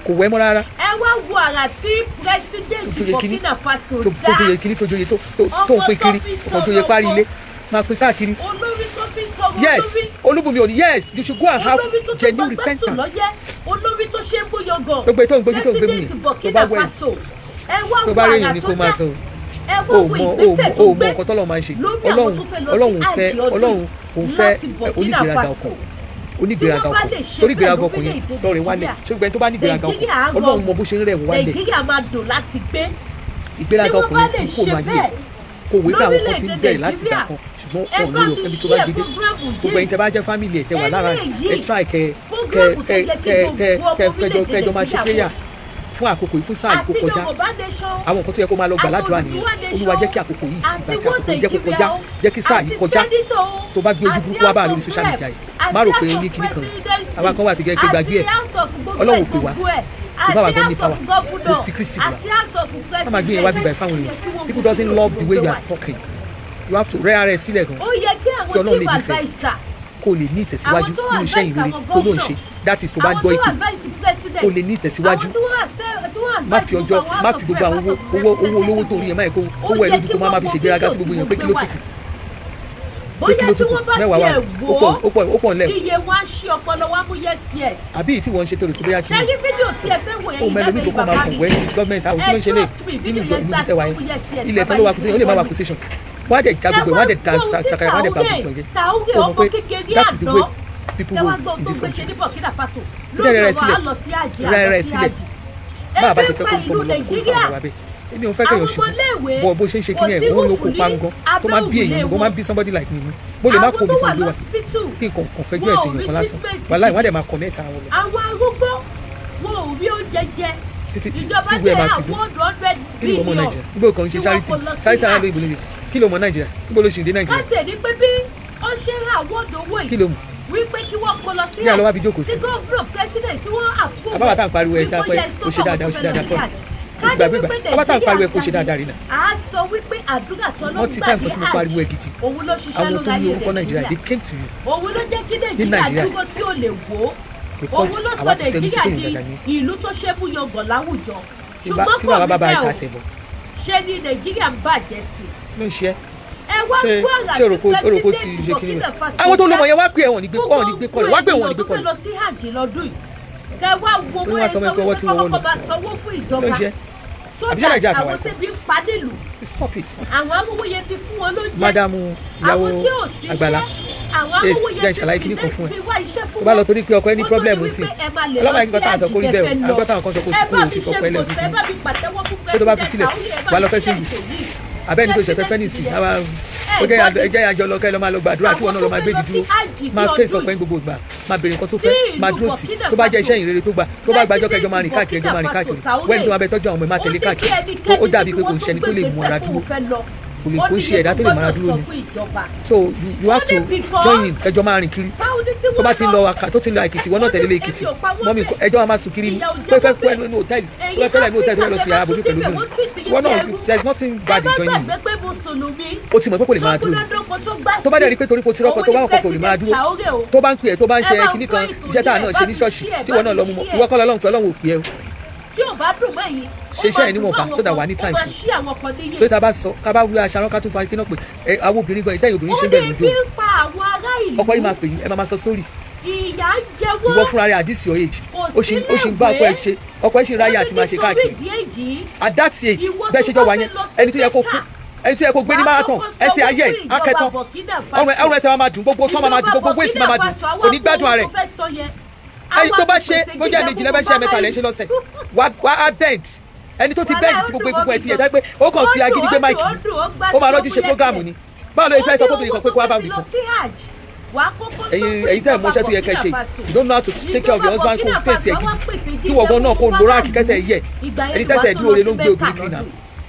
kò wẹ̀ mọ́ rárá. Ẹ wá wo àrà tí president Tó joyè kíní, Burkina Faso tó dá. tó joyè kíní, tó joyè tó ń pín kiri, ọkọ̀ joyè parí ilé máa pín káàkiri. Olórí tó fi ń tọrọ Yes. olórí. Olúbùnmi òní, yes, you should go and have Olórí tó tó genuine gbàgbé sùn repentance. lọ́yẹ́, olórí tó ṣe é bóyọgàn. Gbogbo ètò ìgbójú tó ń gbé mú President yìí, tó Burkina bá wẹ̀, Faso, ẹ wá tó wo bá rí àrà èèyàn ní tó kó máa dá. sọ. Ẹ wá O wo mọ o ìgbésẹ̀ mọ tó o mọ gbé nǹkan tọ́lọ́run máa ń ṣe. lórí àwọn Ọlọ́run tó fẹ́ lọ sí Ọlọ́run fẹ́ àjì ọdún Ọlọ́run òun fẹ́ láti Burkina onígbéraga Faso. ọkàn, onígbéraga Tí wọ́n bá ọkàn, lè ṣe torí ìgbéraga bẹ́ẹ̀ ọkàn yẹn lórílẹ̀-èdè lọ́rẹ̀ wálẹ̀. Nàìjíríà, Ṣùgbọ́n tó bá ní ìgbéraga ọkàn, Nàìjíríà á Ọlọ́run rọrùn. mọ bó ṣe ń rẹ̀ wọ́n wálẹ̀. Nàìjíríà máa dùn láti gbé. Ìgbéraga Tí wọ́n ọkàn bá yẹn lè kó ṣe máa yẹ bẹ́ẹ̀ kò wé pé àwọn kan ti ń lórílẹ̀-èdè bẹ̀rẹ̀ láti ìgbà Nàìjíríà, kan, ṣùgbọ́n ẹ ọ̀nà bá orí mi ọ̀fẹ́ bí tó bá share gbé dé. program Gbogbo ẹ̀yin yìí. tẹ́ bá jẹ́ family ẹ̀, tẹ́ wà lára Eléyìí, ẹ, try kẹ kẹ program tó kẹ yẹ kí kẹ kẹ gbogbo ọmọ kẹ orílẹ̀-èdè kẹjọ máa ṣe Nàìjíríà prayer wò. Fún àkókò yìí, fún sáà yìí kó Àti kọjá. Yorùbá Nation, Àwọn nǹkan tó yẹ kó máa lọ gbà ládùúrà nìyẹn. Àti Odùduwà. Olúwa, jẹ́ kí àkókò yìí, Àti ìgbà tí àkókò yìí jẹ́ kó One kọjá, Nigeria, jẹ́ kí sáà yìí àti kọjá. Senator, Tó bá gbé ojú àti burúkú wá bá House lórí of social Rep, media yìí, àti má rò pé House ó ní of kinní kan. Presidency, Àwa kan wà tó jẹ́ pé gbàgbé ẹ̀. àti House of gbogbo Ọlọ́run ẹ̀, ò pè wá, gbogbo ẹ̀, ṣùgbọ́n àwa àti gan ní House of power. Governor, Mo fi Kristi wá. àti House of Má máa gbé yẹn wá bíbá ẹ̀ fáwọn President. èèyàn. People doesn't love the way you are talking. You have to rẹ́ ara ẹ sílẹ̀ gan Ó yẹ kí kí àwọn Ọlọ́run lè chief nífẹ̀ẹ́, adviser, kó o lè ní ìtẹ̀síwájú àwọn tó nínú iṣẹ́ advise ìrere àwọn tó ló ń governor, ṣe. That is, tó bá àwọn gbọ́ tó ìpè, advise president, kó o lè ní ìtẹ̀síwájú. àwọn tí wọ́n Má advise fi ọjọ́ gbogbo àwọn má House fi of gbogbo àwọn Rep, owó House of owó owó olówó tó rí yẹn, má yẹ kó Ó owó ẹ yẹ lójú kí kó má wọ́n fi wo ṣègbéraga sí fídíò gbogbo tí èèyàn mo pé kí ló gbé ti wá. kù, pé kí Bóyá ló tí tún kù wọ́n bá mẹ́wàá wà tiẹ̀ ó wò pọ̀ ó, ó pọ̀ ó pọ̀ ńlẹ̀. Iye wọn á ṣí ọpọlọ wọn á mú yes yes. Àbí èyí tí wọ́n ń ṣe tó rò tó bóyá kí Ṣé rí fídíò tí ẹ fẹ́ wò ó yẹn mẹ́lòmí yìí tó lábẹ́ kọ́ máa bàbá kàn mi? wẹ́ gọ́ọ̀mẹ̀ntì àwọn kí ló ń ṣe lè Ẹ trust me, nínú fídíò ìjọ yẹn ìlú gbà tẹwàá sí yẹn yes yes. ilẹ̀ tán Bàbá ló wà yìí acquisition, ó lè má wà acquisition, wọ́n á dẹ̀ já gbogbo ẹ̀, wọ́n á dẹ̀ da ṣàkàyà, wọ́n á dẹ̀ bá gbogbo ẹ̀ jẹ́. Traoré, Ó mọ̀ ọmọ pé kékeré that is the àná way people tẹ́wá roll gbọ́ in tó this gbé ṣe country. ní Burkina Faso Rẹ́ lórí rẹ̀ ọ̀rọ̀ sílẹ̀. á lọ sí àjì Rẹ́ àlọ rẹ̀ sí sílẹ̀. àjì. Bá a bá ṣe Ebi fẹ́ pa kó ìlú fọmọ lọ kó Nàìjíríà. fọmọ wa bẹ́ẹ̀, èmi ò fẹ́ kéèyàn Àwọn ṣubú ọmọléèwé, bọ̀. Bó ṣe ń ṣe kò kíní ẹ̀ sí òun ló rúfù kó ní parun gan tó máa ń bí abẹ́ èèyàn, òrùlé ó máa ń bí somebody like me. Mo lè má Àwọn kó omi tó tí wà mo gbé wá lọ́sípítù, kí nǹkan kàn fẹjọ́ wọn ò ẹ̀sùn rí èèyàn kan lásán. treatment. Wàláì, wọ́n á dẹ̀ máa connect ara wọn lọ Àwọn arúgbó, wọn ò rí oúnjẹ jẹ. títí tí Ìjọba ìwé ẹ̀ dé máa fi dún. àwọn 100 Kí ló mọ billion Nàìjíríà? Níbo kan ń ṣe tí wọ́n charity kó lọ sí charity aráàlú Hajj. ìbò lóye. Kí ló mọ Nàìjíríà? Níbo ló ṣì ń dé Nàìjíríà? Káàtì ẹ̀ ní pé bí Ó ṣe ń àwọ́dọ̀ owó Kí yìí ló mú? wípé kí wọ́n kó lọ sí Ní àlọ́ wá fi jókòó sí. tí gómìnà, president tí wọ́n approve Àbáwá tá à ń pariwo ẹ̀ tá a wípé pẹ́, ó yẹ ó ṣe dáadáa, ó ṣe dáadáa sọ́kọ̀ kọ́. àwọn tó fẹ́ lọ sí Hajj. Ó ti Ká ní gbàgbé wípé gbà. Àbá tá à ń pariwo ẹ̀ kó ṣe Nàìjíríà dáadáa rí náà. à á sọ wípé àdúrà tọ́lọ́ Wọ́n ti gbà time ní kan tí mo Hajj pariwo ẹ̀ gidi. òun ló ṣiṣẹ́ Àwọn lórí tó ní ayé orúkọ Nàìjíríà, Nàìjíríà. they came to you. Òun ló jẹ́ kí Nàìjíríà Nàìjíríà. dúró tí ò lè wó. Because Òun ló sọ àwa ti fẹnu sí Nàìjíríà pé di èèyàn dáadáa ni. ìlú tó ṣe é mú yangàn láwùjọ. Tí bá- Ṣùgbọ́n tí kò bàbá rí bàbá bẹ́ẹ̀ ìta o. tẹ̀ bọ̀. Ṣe ni Nàìjíríà ń bàjẹ́ sí. Ló ń ṣe ẹ́? Ẹ wá Ṣé gbọ́ àrà ṣé tí òròkó òròkó ti president ṣe kíní Burkina rẹ̀? Faso Àwọn tó lọ́mọ dá yẹn wá pè ẹ̀, wọ́n ní gbé fún wọ́n ní gbé gbogbo kọ́lẹ̀, wá pè wọ́n ní ènìyàn gbé tó fẹ́ kọ́lẹ̀. lọ sí Hajj lọ́dún yìí, kẹ wá wo Ó ní bóyá wá sọ sọ pé ọwọ́ wípé tí wọ́n wọ́ kọ́kọ́ lọ. máa sanwó fún Ló ń ìjọba ṣe ẹ́? so Àbí ṣé that Nàìjíríà kàwá àwọn ẹ̀kọ́? tẹ́bi ń pa nílùú, Stop it. àwọn arówóye fi fún wọn lóúnjẹ, Mádàmú ìyàwó àwọn tí ò síṣẹ́, Àgbàlá. àwọn Yes, arówóye jẹ́ fi ìṣàlàyé kíní kan fún ẹ. fi wá iṣẹ́ fún Tó bá lọ wọn. torí pé ọkọ ẹ ní Kó tó problem di sí. wípé ẹ máa lè Ọlọ́mọ lọ yẹn sí gbọ́ tá à ń sọ kó rí bẹ́ẹ̀ o. Hajj tẹ́ fẹ́ Àgbọ́ táwọn kan sọ kó lọ. Ẹ kúrò bá ti mi ṣe fọkọ ẹ lẹ́sìn gbòsẹ̀, ẹ kìíní. bá mi pàtẹ́wọ́ fún Ṣé tó bá fi President sílẹ̀, Traoré, ẹ bá wà á lọ mi fẹ́ ṣe single? ètò yìí. Abẹ́ni tó ṣẹ̀fẹ́ fẹ́ nìsín, ó jẹ́ ẹ jẹ́ àjọ lọ kẹ́ lọ máa lọ gbàdúrà kí wọn náà lọ máa gbé dídúró, máa fèsì ọpẹ́ ní gbogbo ìgbà, máa béèrè nǹkan tó fẹ́, máa dúró tì. Tó bá jẹ́ iṣẹ́ ìrere tó gbà, tó bá gbàjọ́ kẹjọ máa rìn káàkiri, ẹjọ́ máa rìn káàkiri. Wẹ́ni tó máa bẹ tọ́jú àwọn ọmọ ẹ̀, máa tẹ̀lé káàkiri. Tó ó dàbí pé kò ń ṣẹni tó lè mú ara dúró, kò lè kó ń ṣe ẹ̀dá tó lè mú ara dúró ni. So you have to join him, kẹjọ máa rìn kiri. Tó bá ti ń lọ àkà, tó ti ń lọ Èkìtì, wọn náà tẹ̀lé Èkìtì. Mọ́mí, ẹjọ́ máa sùn kiri ni. Tó fẹ́ kú ẹnu inú hòtẹ́ẹ̀lì, tó fẹ́ fẹ́lẹ̀ inú hòtẹ́ẹ̀lì, tó fẹ́ lọ sùn yàrá àbòmí pẹ̀lú mi, wọn náà, there is nothing bad in joining him. Ó ti mọ̀ pé kò lè máa dúró ni. Tó bá dẹ̀ rí pé torí kò ti rọ́kọ tó bá wọ̀, kò lè máa dúró. Tó bá ń pè ẹ́, tó bá ń ṣe kinní kan, iṣẹ́ tá à náà ṣe ní ṣọ́ọ̀ṣì tí wọn náà lọ mú mọ́, ìwọ kọ́ lọ́lọ́run pé Ọlọ́run ò pè ẹ́ o. Tí ò bá dùn mọ́ yìí, Ṣe iṣẹ́ yẹn níwọ̀nba so that wà ní time fún. Torí tá a bá sọ ká bá wúlò aṣarán, ká tún fa kí náà pé ẹ àwọn obìnrin gan, ìtẹ́yìn obìnrin ṣe ń bẹ̀rù Ó ní dùn. bí ń pa àwọn ará ìlú. Ọkọ yìí máa pè yín, ẹ máa máa sọ story. Ìyà ń jẹ wọ́n. Ìwọ fúnra rẹ, at this your age, ó ṣì ń bá ọkọ ẹ ṣe, ọkọ ẹ ṣì ń ráyè àti máa ṣe káàkiri. At that age, bẹ́ẹ̀ ṣe jọ wà yẹn, ẹni tó yẹ kó fún, ẹni tó yẹ kó gbé ní marathon, ẹsẹ̀ ayé ẹ̀ akẹ́tàn, ọrùn ọrùn ẹsẹ̀ máa dùn, gbogbo tán máa dùn, gbogbo waist máa dùn, kò ní gbádùn ara ẹ̀. Ẹni tó bá ṣe bó jẹ́ méjì lẹ́fẹ̀ẹ́ ṣe, mẹ́ta lẹ́ ń ṣe lọ́sẹ̀, wá á bend. Ẹni tó ti bend tí gbogbo egungun ẹ̀ ti yẹ dá pé ó kàn fi agídí gbé mic, ó máa rọ́jú ṣe program ni. Báwo ló fẹ́ sọ fóbìnrin kan pé kó wá bá mi kan? Ẹ̀yin tẹ́ ẹ̀ mọṣẹ́ tó yẹ kẹ́ ṣe, you don't know how to take care of your husband. Kó fèsì ẹ̀ gidi, kí wọ́n gan náà kó lo ráàkì kẹsẹ̀ yẹ. Ẹni tẹ́sẹ̀ dúró re ló ń gbé obìnrin kiri náà.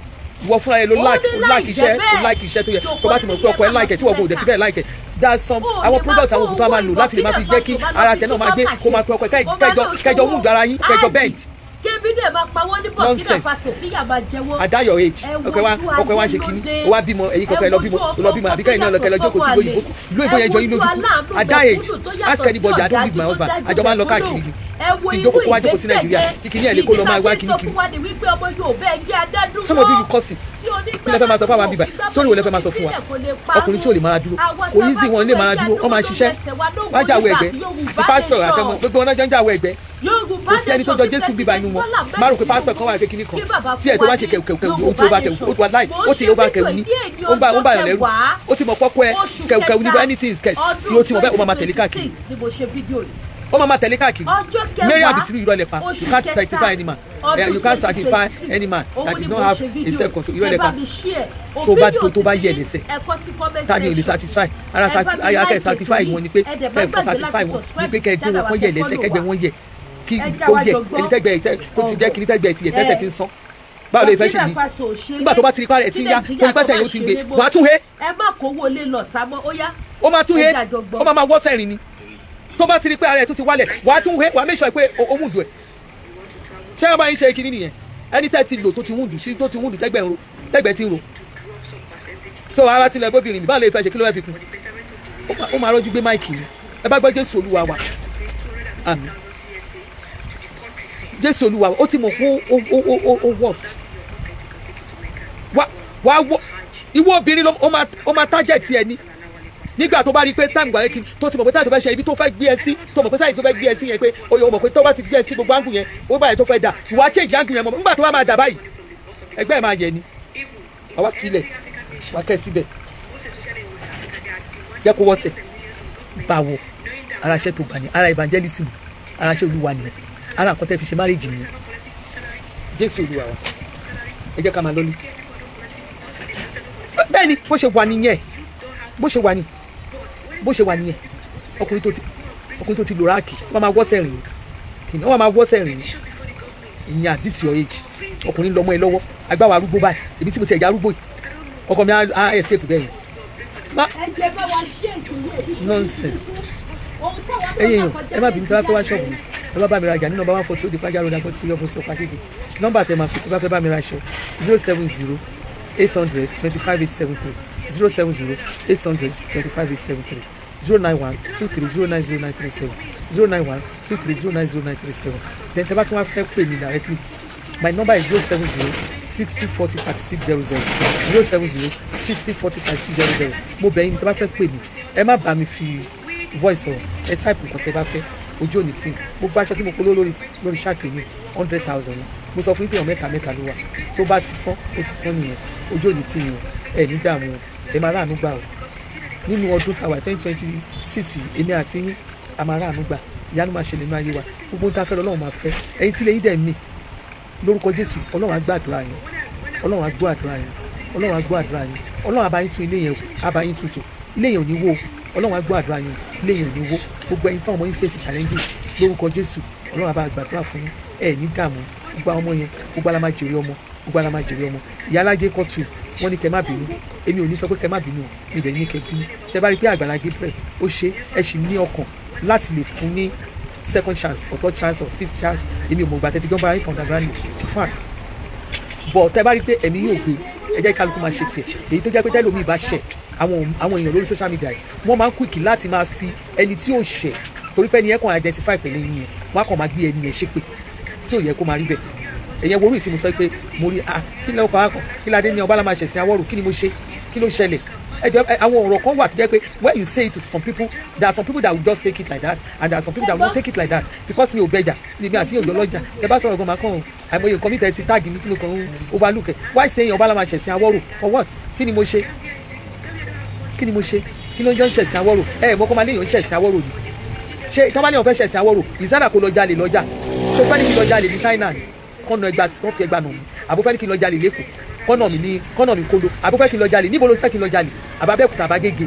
Ìwọ fúnra rẹ ló like, ó like iṣẹ́, ó like iṣẹ́ tó yẹ. Tó bá ti mọ̀ pé ọkọ ẹ like ẹ, tí wọ́n kò dẹ̀ fi bẹ́ẹ̀ like ẹ, there some àwọn products, àwọn òògùn tó máa lò láti lè máa fi jẹ́ kí ara tiẹ̀ náà máa gbé, kó máa pe ọkọ ẹ, kẹjọ kẹjọ wound ara yín, kẹjọ bend. Kébí dẹ̀ máa pa wọ́n ní Burkina Nonsense. Faso, kíyà máa jẹ wọ́n. At that your age, ọkọ ẹ wá ṣe kínní, ó wá bímọ, ẹ̀yin kọkọ ẹ lọ bímọ, lọ bímọ, àbíkẹ́ yìí náà lọ kẹ lọ jókòó sí ìlú òyìnbó. Ìlú òyìnbó yẹn jọ yín lójú. At that age, ask anybody, I don't leave my husband. Àjọ máa ń lọ káàkiri ni. Kí n jókòó, kó wá jókòó sí Nàìjíríà, kí kíní ẹ̀ lè kó lọ máa wá kíní kiri. Some of you, you curse it. Kí lẹ fẹ́ máa sọ fún àwọn bíbá sórí wo lẹ fẹ́ máa sọ fún wa? Ọkùnrin tí ò lè máa dúró, kò ní sí wọn lè máa dúró, wọ́n máa ṣiṣẹ́, wọ́n á jáwé ẹgbẹ́ àti pásítọ̀ àtọmọ gbogbo wọn náà jọ ń jáwé ẹgbẹ́. Kò sí ẹni tó jọ Jésù bíbá inú wọn. Má rò pé pásítọ̀ kan wà kékeré kan tí ẹ̀ tó bá ṣe kẹ̀kẹ̀kẹ̀, ó ti ó bá kẹ̀wù, ó ti wà láì, ó ti ó bá kẹ̀wù ní, ó ń bá yàn lẹ́rù. Ó ti mọ̀ pọ́kọ́ ẹ kẹ̀kẹ̀wù ní, anything is kẹ̀ tí ó ti mọ̀ bẹ́ẹ̀, ó máa máa tẹ̀lé káàkiri, ó máa máa tẹ̀lé káàkiri. Mary Abisiru, irọ́ lẹ pa. You can't satisfy any man. You can't satisfy any man that did not have a self control. Irọ́ lẹ pa. Tó bá yẹ lẹ́sẹ̀, ta ni ò lè satisfy ara ara kẹ́ satisfy wọn ni pé kẹ́ fọ́ satisfy wọn ni pé kẹ́ gbé wọn kọ́ yẹ lẹ́sẹ̀, kẹ́gbẹ́ wọn yẹ kí ó yẹ ẹni tẹ́gbẹ́ tó ti jẹ́ kí ní tẹ́gbẹ́ ti yẹ tẹ́sẹ̀ ti ń sán. Báwo ló fẹ́ ṣe ní nígbà tó bá ti rí parẹ́ tí ń yá, tó ní pẹ́sẹ̀ yóò ti gbé, wàá tún he. Ẹ má kówó lé lọ tá mọ́, ó yá. Ó máa tún he, ó máa máa wọ́ sẹ́rìn ni. Tó bá ti rí pé ara ẹ̀ tó ti wálẹ̀, wàá tún he, wàá make sure pé ó wùdù ẹ̀. Ṣé wọ́n bá yín ṣe kinní nìyẹn? Ẹni tẹ́ ti lò tó ti wùdù sí, tó ti wùdù, tẹ́gbẹ́ ń ro, tẹ́gbẹ́ ti ń ro. So ara tilẹ̀ gbóbìnrin mi, báwo lè fẹ́ ṣe? Kí ló fẹ́ fi kún? Ó máa rọ́jú gbé mic ni. Ẹ bá gbọ́ Jésù Olúwa wa, àmín. Jésù Olúwa wa. Ó ti mọ̀ pé ó worst. Wá wọ ìwọ obìnrin, ó máa target ẹ ní nígbà tó bá rí i pé time gbà yẹn kí tó ti mọ̀ pé táyà tó fẹ́ ṣe, ibi tó fẹ́ gbé ẹ sí, tó mọ̀ pé táyà tó fẹ́ gbé ẹ sí yẹn, pé ó mọ̀ pé tó bá ti gbé ẹ sí gbogbo angle yẹn, ó báyìí tó fẹ́ dà, ìwà change angle yẹn mọ̀. Nígbà tó bá máa dà báyìí, ẹgbẹ́ ẹ̀ máa yẹ ni. Àwa filẹ̀ wà kẹ́ síbẹ̀, jẹ́ kó wọ́sẹ̀ báwo. Ara iṣẹ́ tó gbà ní ara evangelism, ara iṣẹ́ Olúwa nìyẹn, ara nǹkan tẹ́ fi ṣe marriage nìyẹn. Jésù Olúwa wa. Ẹ jẹ́ ká máa lọ́lú. Bẹ́ẹ̀ ni bó ṣe wà nìyẹn, bó ṣe wà ní, bó ṣe wà nìyẹn. Ọkùnrin tó ti lò ráàkì, wọ́n máa wọ́sẹ̀ rìn kìnìún, wọ́n máa wọ́sẹ̀ rìn ìyẹn. At this your age, ọkùnrin lọ́mọ ẹ lọ́wọ́, agbára arúgbó báyìí. Èmi tí mo ti ẹ̀jẹ̀ arúgbó yìí, ọkọ mi á escape bẹ́ẹ̀ yẹn. Ẹ jẹ́ bá wa ṣe ètò. Nonsense. Ẹ̀yin èèyàn, ẹ má bínú. Tí wọ́n fẹ́ wá ṣọ́ọ̀bù mi, ẹ bá bá mi rajà ní nọ́mbà 140 Odi Pàjá Road, Agbọ́tí Kúyọ́, Bọ́sọ̀ Pàkékè. Nọ́mbà tẹ máa fi tó bá fẹ́ bá mi raṣọ: 070 800 25 873, 070 800 25 873, 091 23 09 09 37, 091 23 09 09 37. Then tẹ bá tún wá fẹ́ pè mí directly, my number is 070 60 40 36 00, 070 60 40 36 00. Mo bẹ̀ yín, tẹ bá fẹ́ pè mí, ẹ má bá mi fi voice sọ̀rọ̀, ẹ type nǹkan tẹ bá fẹ́. Ojú òní tí gbogbo aṣọ tí mo polówó lórí chat yìí, 100,000 ni. Mo sọ fún yín pé èèyàn mẹ́ta mẹ́ta ló wà. Tó bá ti tán, ó ti tán nìyẹn. Ojú òní tí yẹn, ẹ ní dààmú, ẹ máa ráàánú gbà o. Nínú ọdún tàwa 2026, èmi àti yín a máa ráàánú gbà. Ìyanu máa ṣẹlẹ̀ nínú ayé wa. Gbogbo ohun tá a fẹ́ lọ́lọ́run máa fẹ́. Ẹ̀yin tí lè yín dẹ̀ mí lórúkọ Jésù, Ọlọ́run á gbàdúrà yín, Ọlọ́run á gbọ́ àdúrà yín, Ọlọ́run á gbọ́ àdúrà yín. Ọlọ́run á bá yín tún ilé yẹn, á bá yín tutù, ilé yẹn ò ní wó. Ọlọ́run á gbọ́ àdúrà yín, ilé yẹn ò ní wó. Gbogbo ẹ̀yin táwọn ọmọ yín face challenges, lórúkọ Jésù, Ọlọ́run á bá gbàdúrà fún yín, ẹ ní dààmú. Gbogbo àwọn ọmọ yẹn, gbogbo ala máa jèrè ọmọ, gbogbo ala máa jèrè ọmọ. Ìyá alájẹ kọ́tù, wọ́n ní kẹ́ má bínú. Èmi ò ní sọ pé kẹ́ má bínú o, mi ìbẹ̀ ní kẹ́ bínú. Tẹ́ bá rí i pé Àgbàlá Gabriel ó ṣe, ẹ sì ní ọkàn láti lè fún ní second chance or third chance or fifth chance, èmi ò mọ̀ gbà tẹ́tí gbọ́n bára yín underground, fine. But tẹ́ bá rí i pé ẹ̀mí yóò gbé, ẹ jẹ́ kí kálukú máa ṣe tiẹ̀. Èyí tó jẹ́ pé tẹ́lómi bá ṣẹ̀, àwọn èèyàn lórí social media yìí, wọ́n máa ń quick láti máa fi ẹni tí ò ṣẹ̀, torí pé ẹni yẹn kàn identify pẹ̀lú ẹni yẹn, wọ́n á kàn máa gbé ẹni yẹn ṣépè tí ò yẹ kó máa rí bẹ́ẹ̀. Ẹ̀yẹ wo orí tí mo sọ pé mo rí, ah, kí ló kọ́ akọ, kí ládé ní ọba la máa ṣẹ̀sìn awọ́rò, kí ni mo ṣe, kí ló ṣẹlẹ̀? Ẹ jọ, àwọn ọ̀rọ̀ kan wà tó jẹ́ pé when you say it to some people, there are some people that will just take it like that and there are some people that will not take it like that, because mi ò bẹjà, mi àti yóò lọ́jà. Ẹ bá sọ̀rọ̀ gan, máa kàn àìmọye nǹkan mi tẹ̀ sí tag mi tí mo kàn ń overlook ẹ̀. Why saying ọba la máa ṣẹ̀sìn awọ́rò? For what? Kí ni mo ṣe? Kí ni mo ṣe? Kí ló ń jọ ń ṣẹ̀sìn awọ́rò? Ẹ ẹ̀ mọ́kọ́ máa léèyàn ń ṣẹ̀sìn awọ́rò ni. Ṣé tọ́ bá léèyàn fẹ́ ṣẹ̀sìn awọ́rò, ìsára kó lọ jalè lọ́jà? Ṣó fẹ́ ní kí lọ jalè ní China ni, kọ́nà ẹgbà kọ́ fi ẹgbà nà mí? Àbó fẹ́ ní kí n lọ jalè lẹ́kọ̀ọ́, kọ́nà mi ní kọ́nà mi kólo? Àbó fẹ́ kí n lọ jalè níbo? Ló fẹ́ kí n lọ jalè àbábẹ́òkúta, àbágége?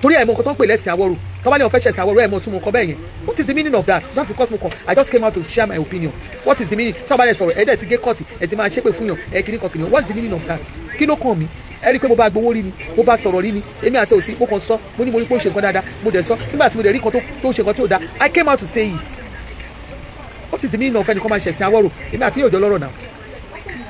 Torí ẹ̀ mọ nǹkan tó ń pè lẹ́sìn awọ́rò. Tọ́ba ní wọ́n fẹ́ ṣẹ̀sìn awọ́rò, ẹ̀ mọ tún mo kọ bẹ́ẹ̀ yẹn. What is the meaning of that? Just because mo kàn, I just came out to share my opinion, what is the meaning? Tí wọ́n bá lè sọ̀rọ̀, ẹ̀ dẹ̀ ti gé kọ́ọ̀tì, ẹ̀ ti máa ṣépè fún yàn, ẹ̀ kìíní kan kìíní. What is the meaning of that? Kí ló kàn mí? Ẹ rí i pé mo bá gbowó rí ni, mo bá sọ̀rọ̀ rí ni, èmi àti òsì, mo kàn sọ, mo ní mo rí pé ó ṣe nǹkan dáadáa, mo dẹ̀ sọ. Nígbà tí mo dẹ̀ rí nǹkan tó ṣe nǹkan tí ò dáa, I came out to say it. What is the meaning of ẹnìkan máa ṣẹ̀sìn awọ́rò? Èmi àti yóò jọ lọ́rọ̀ náà.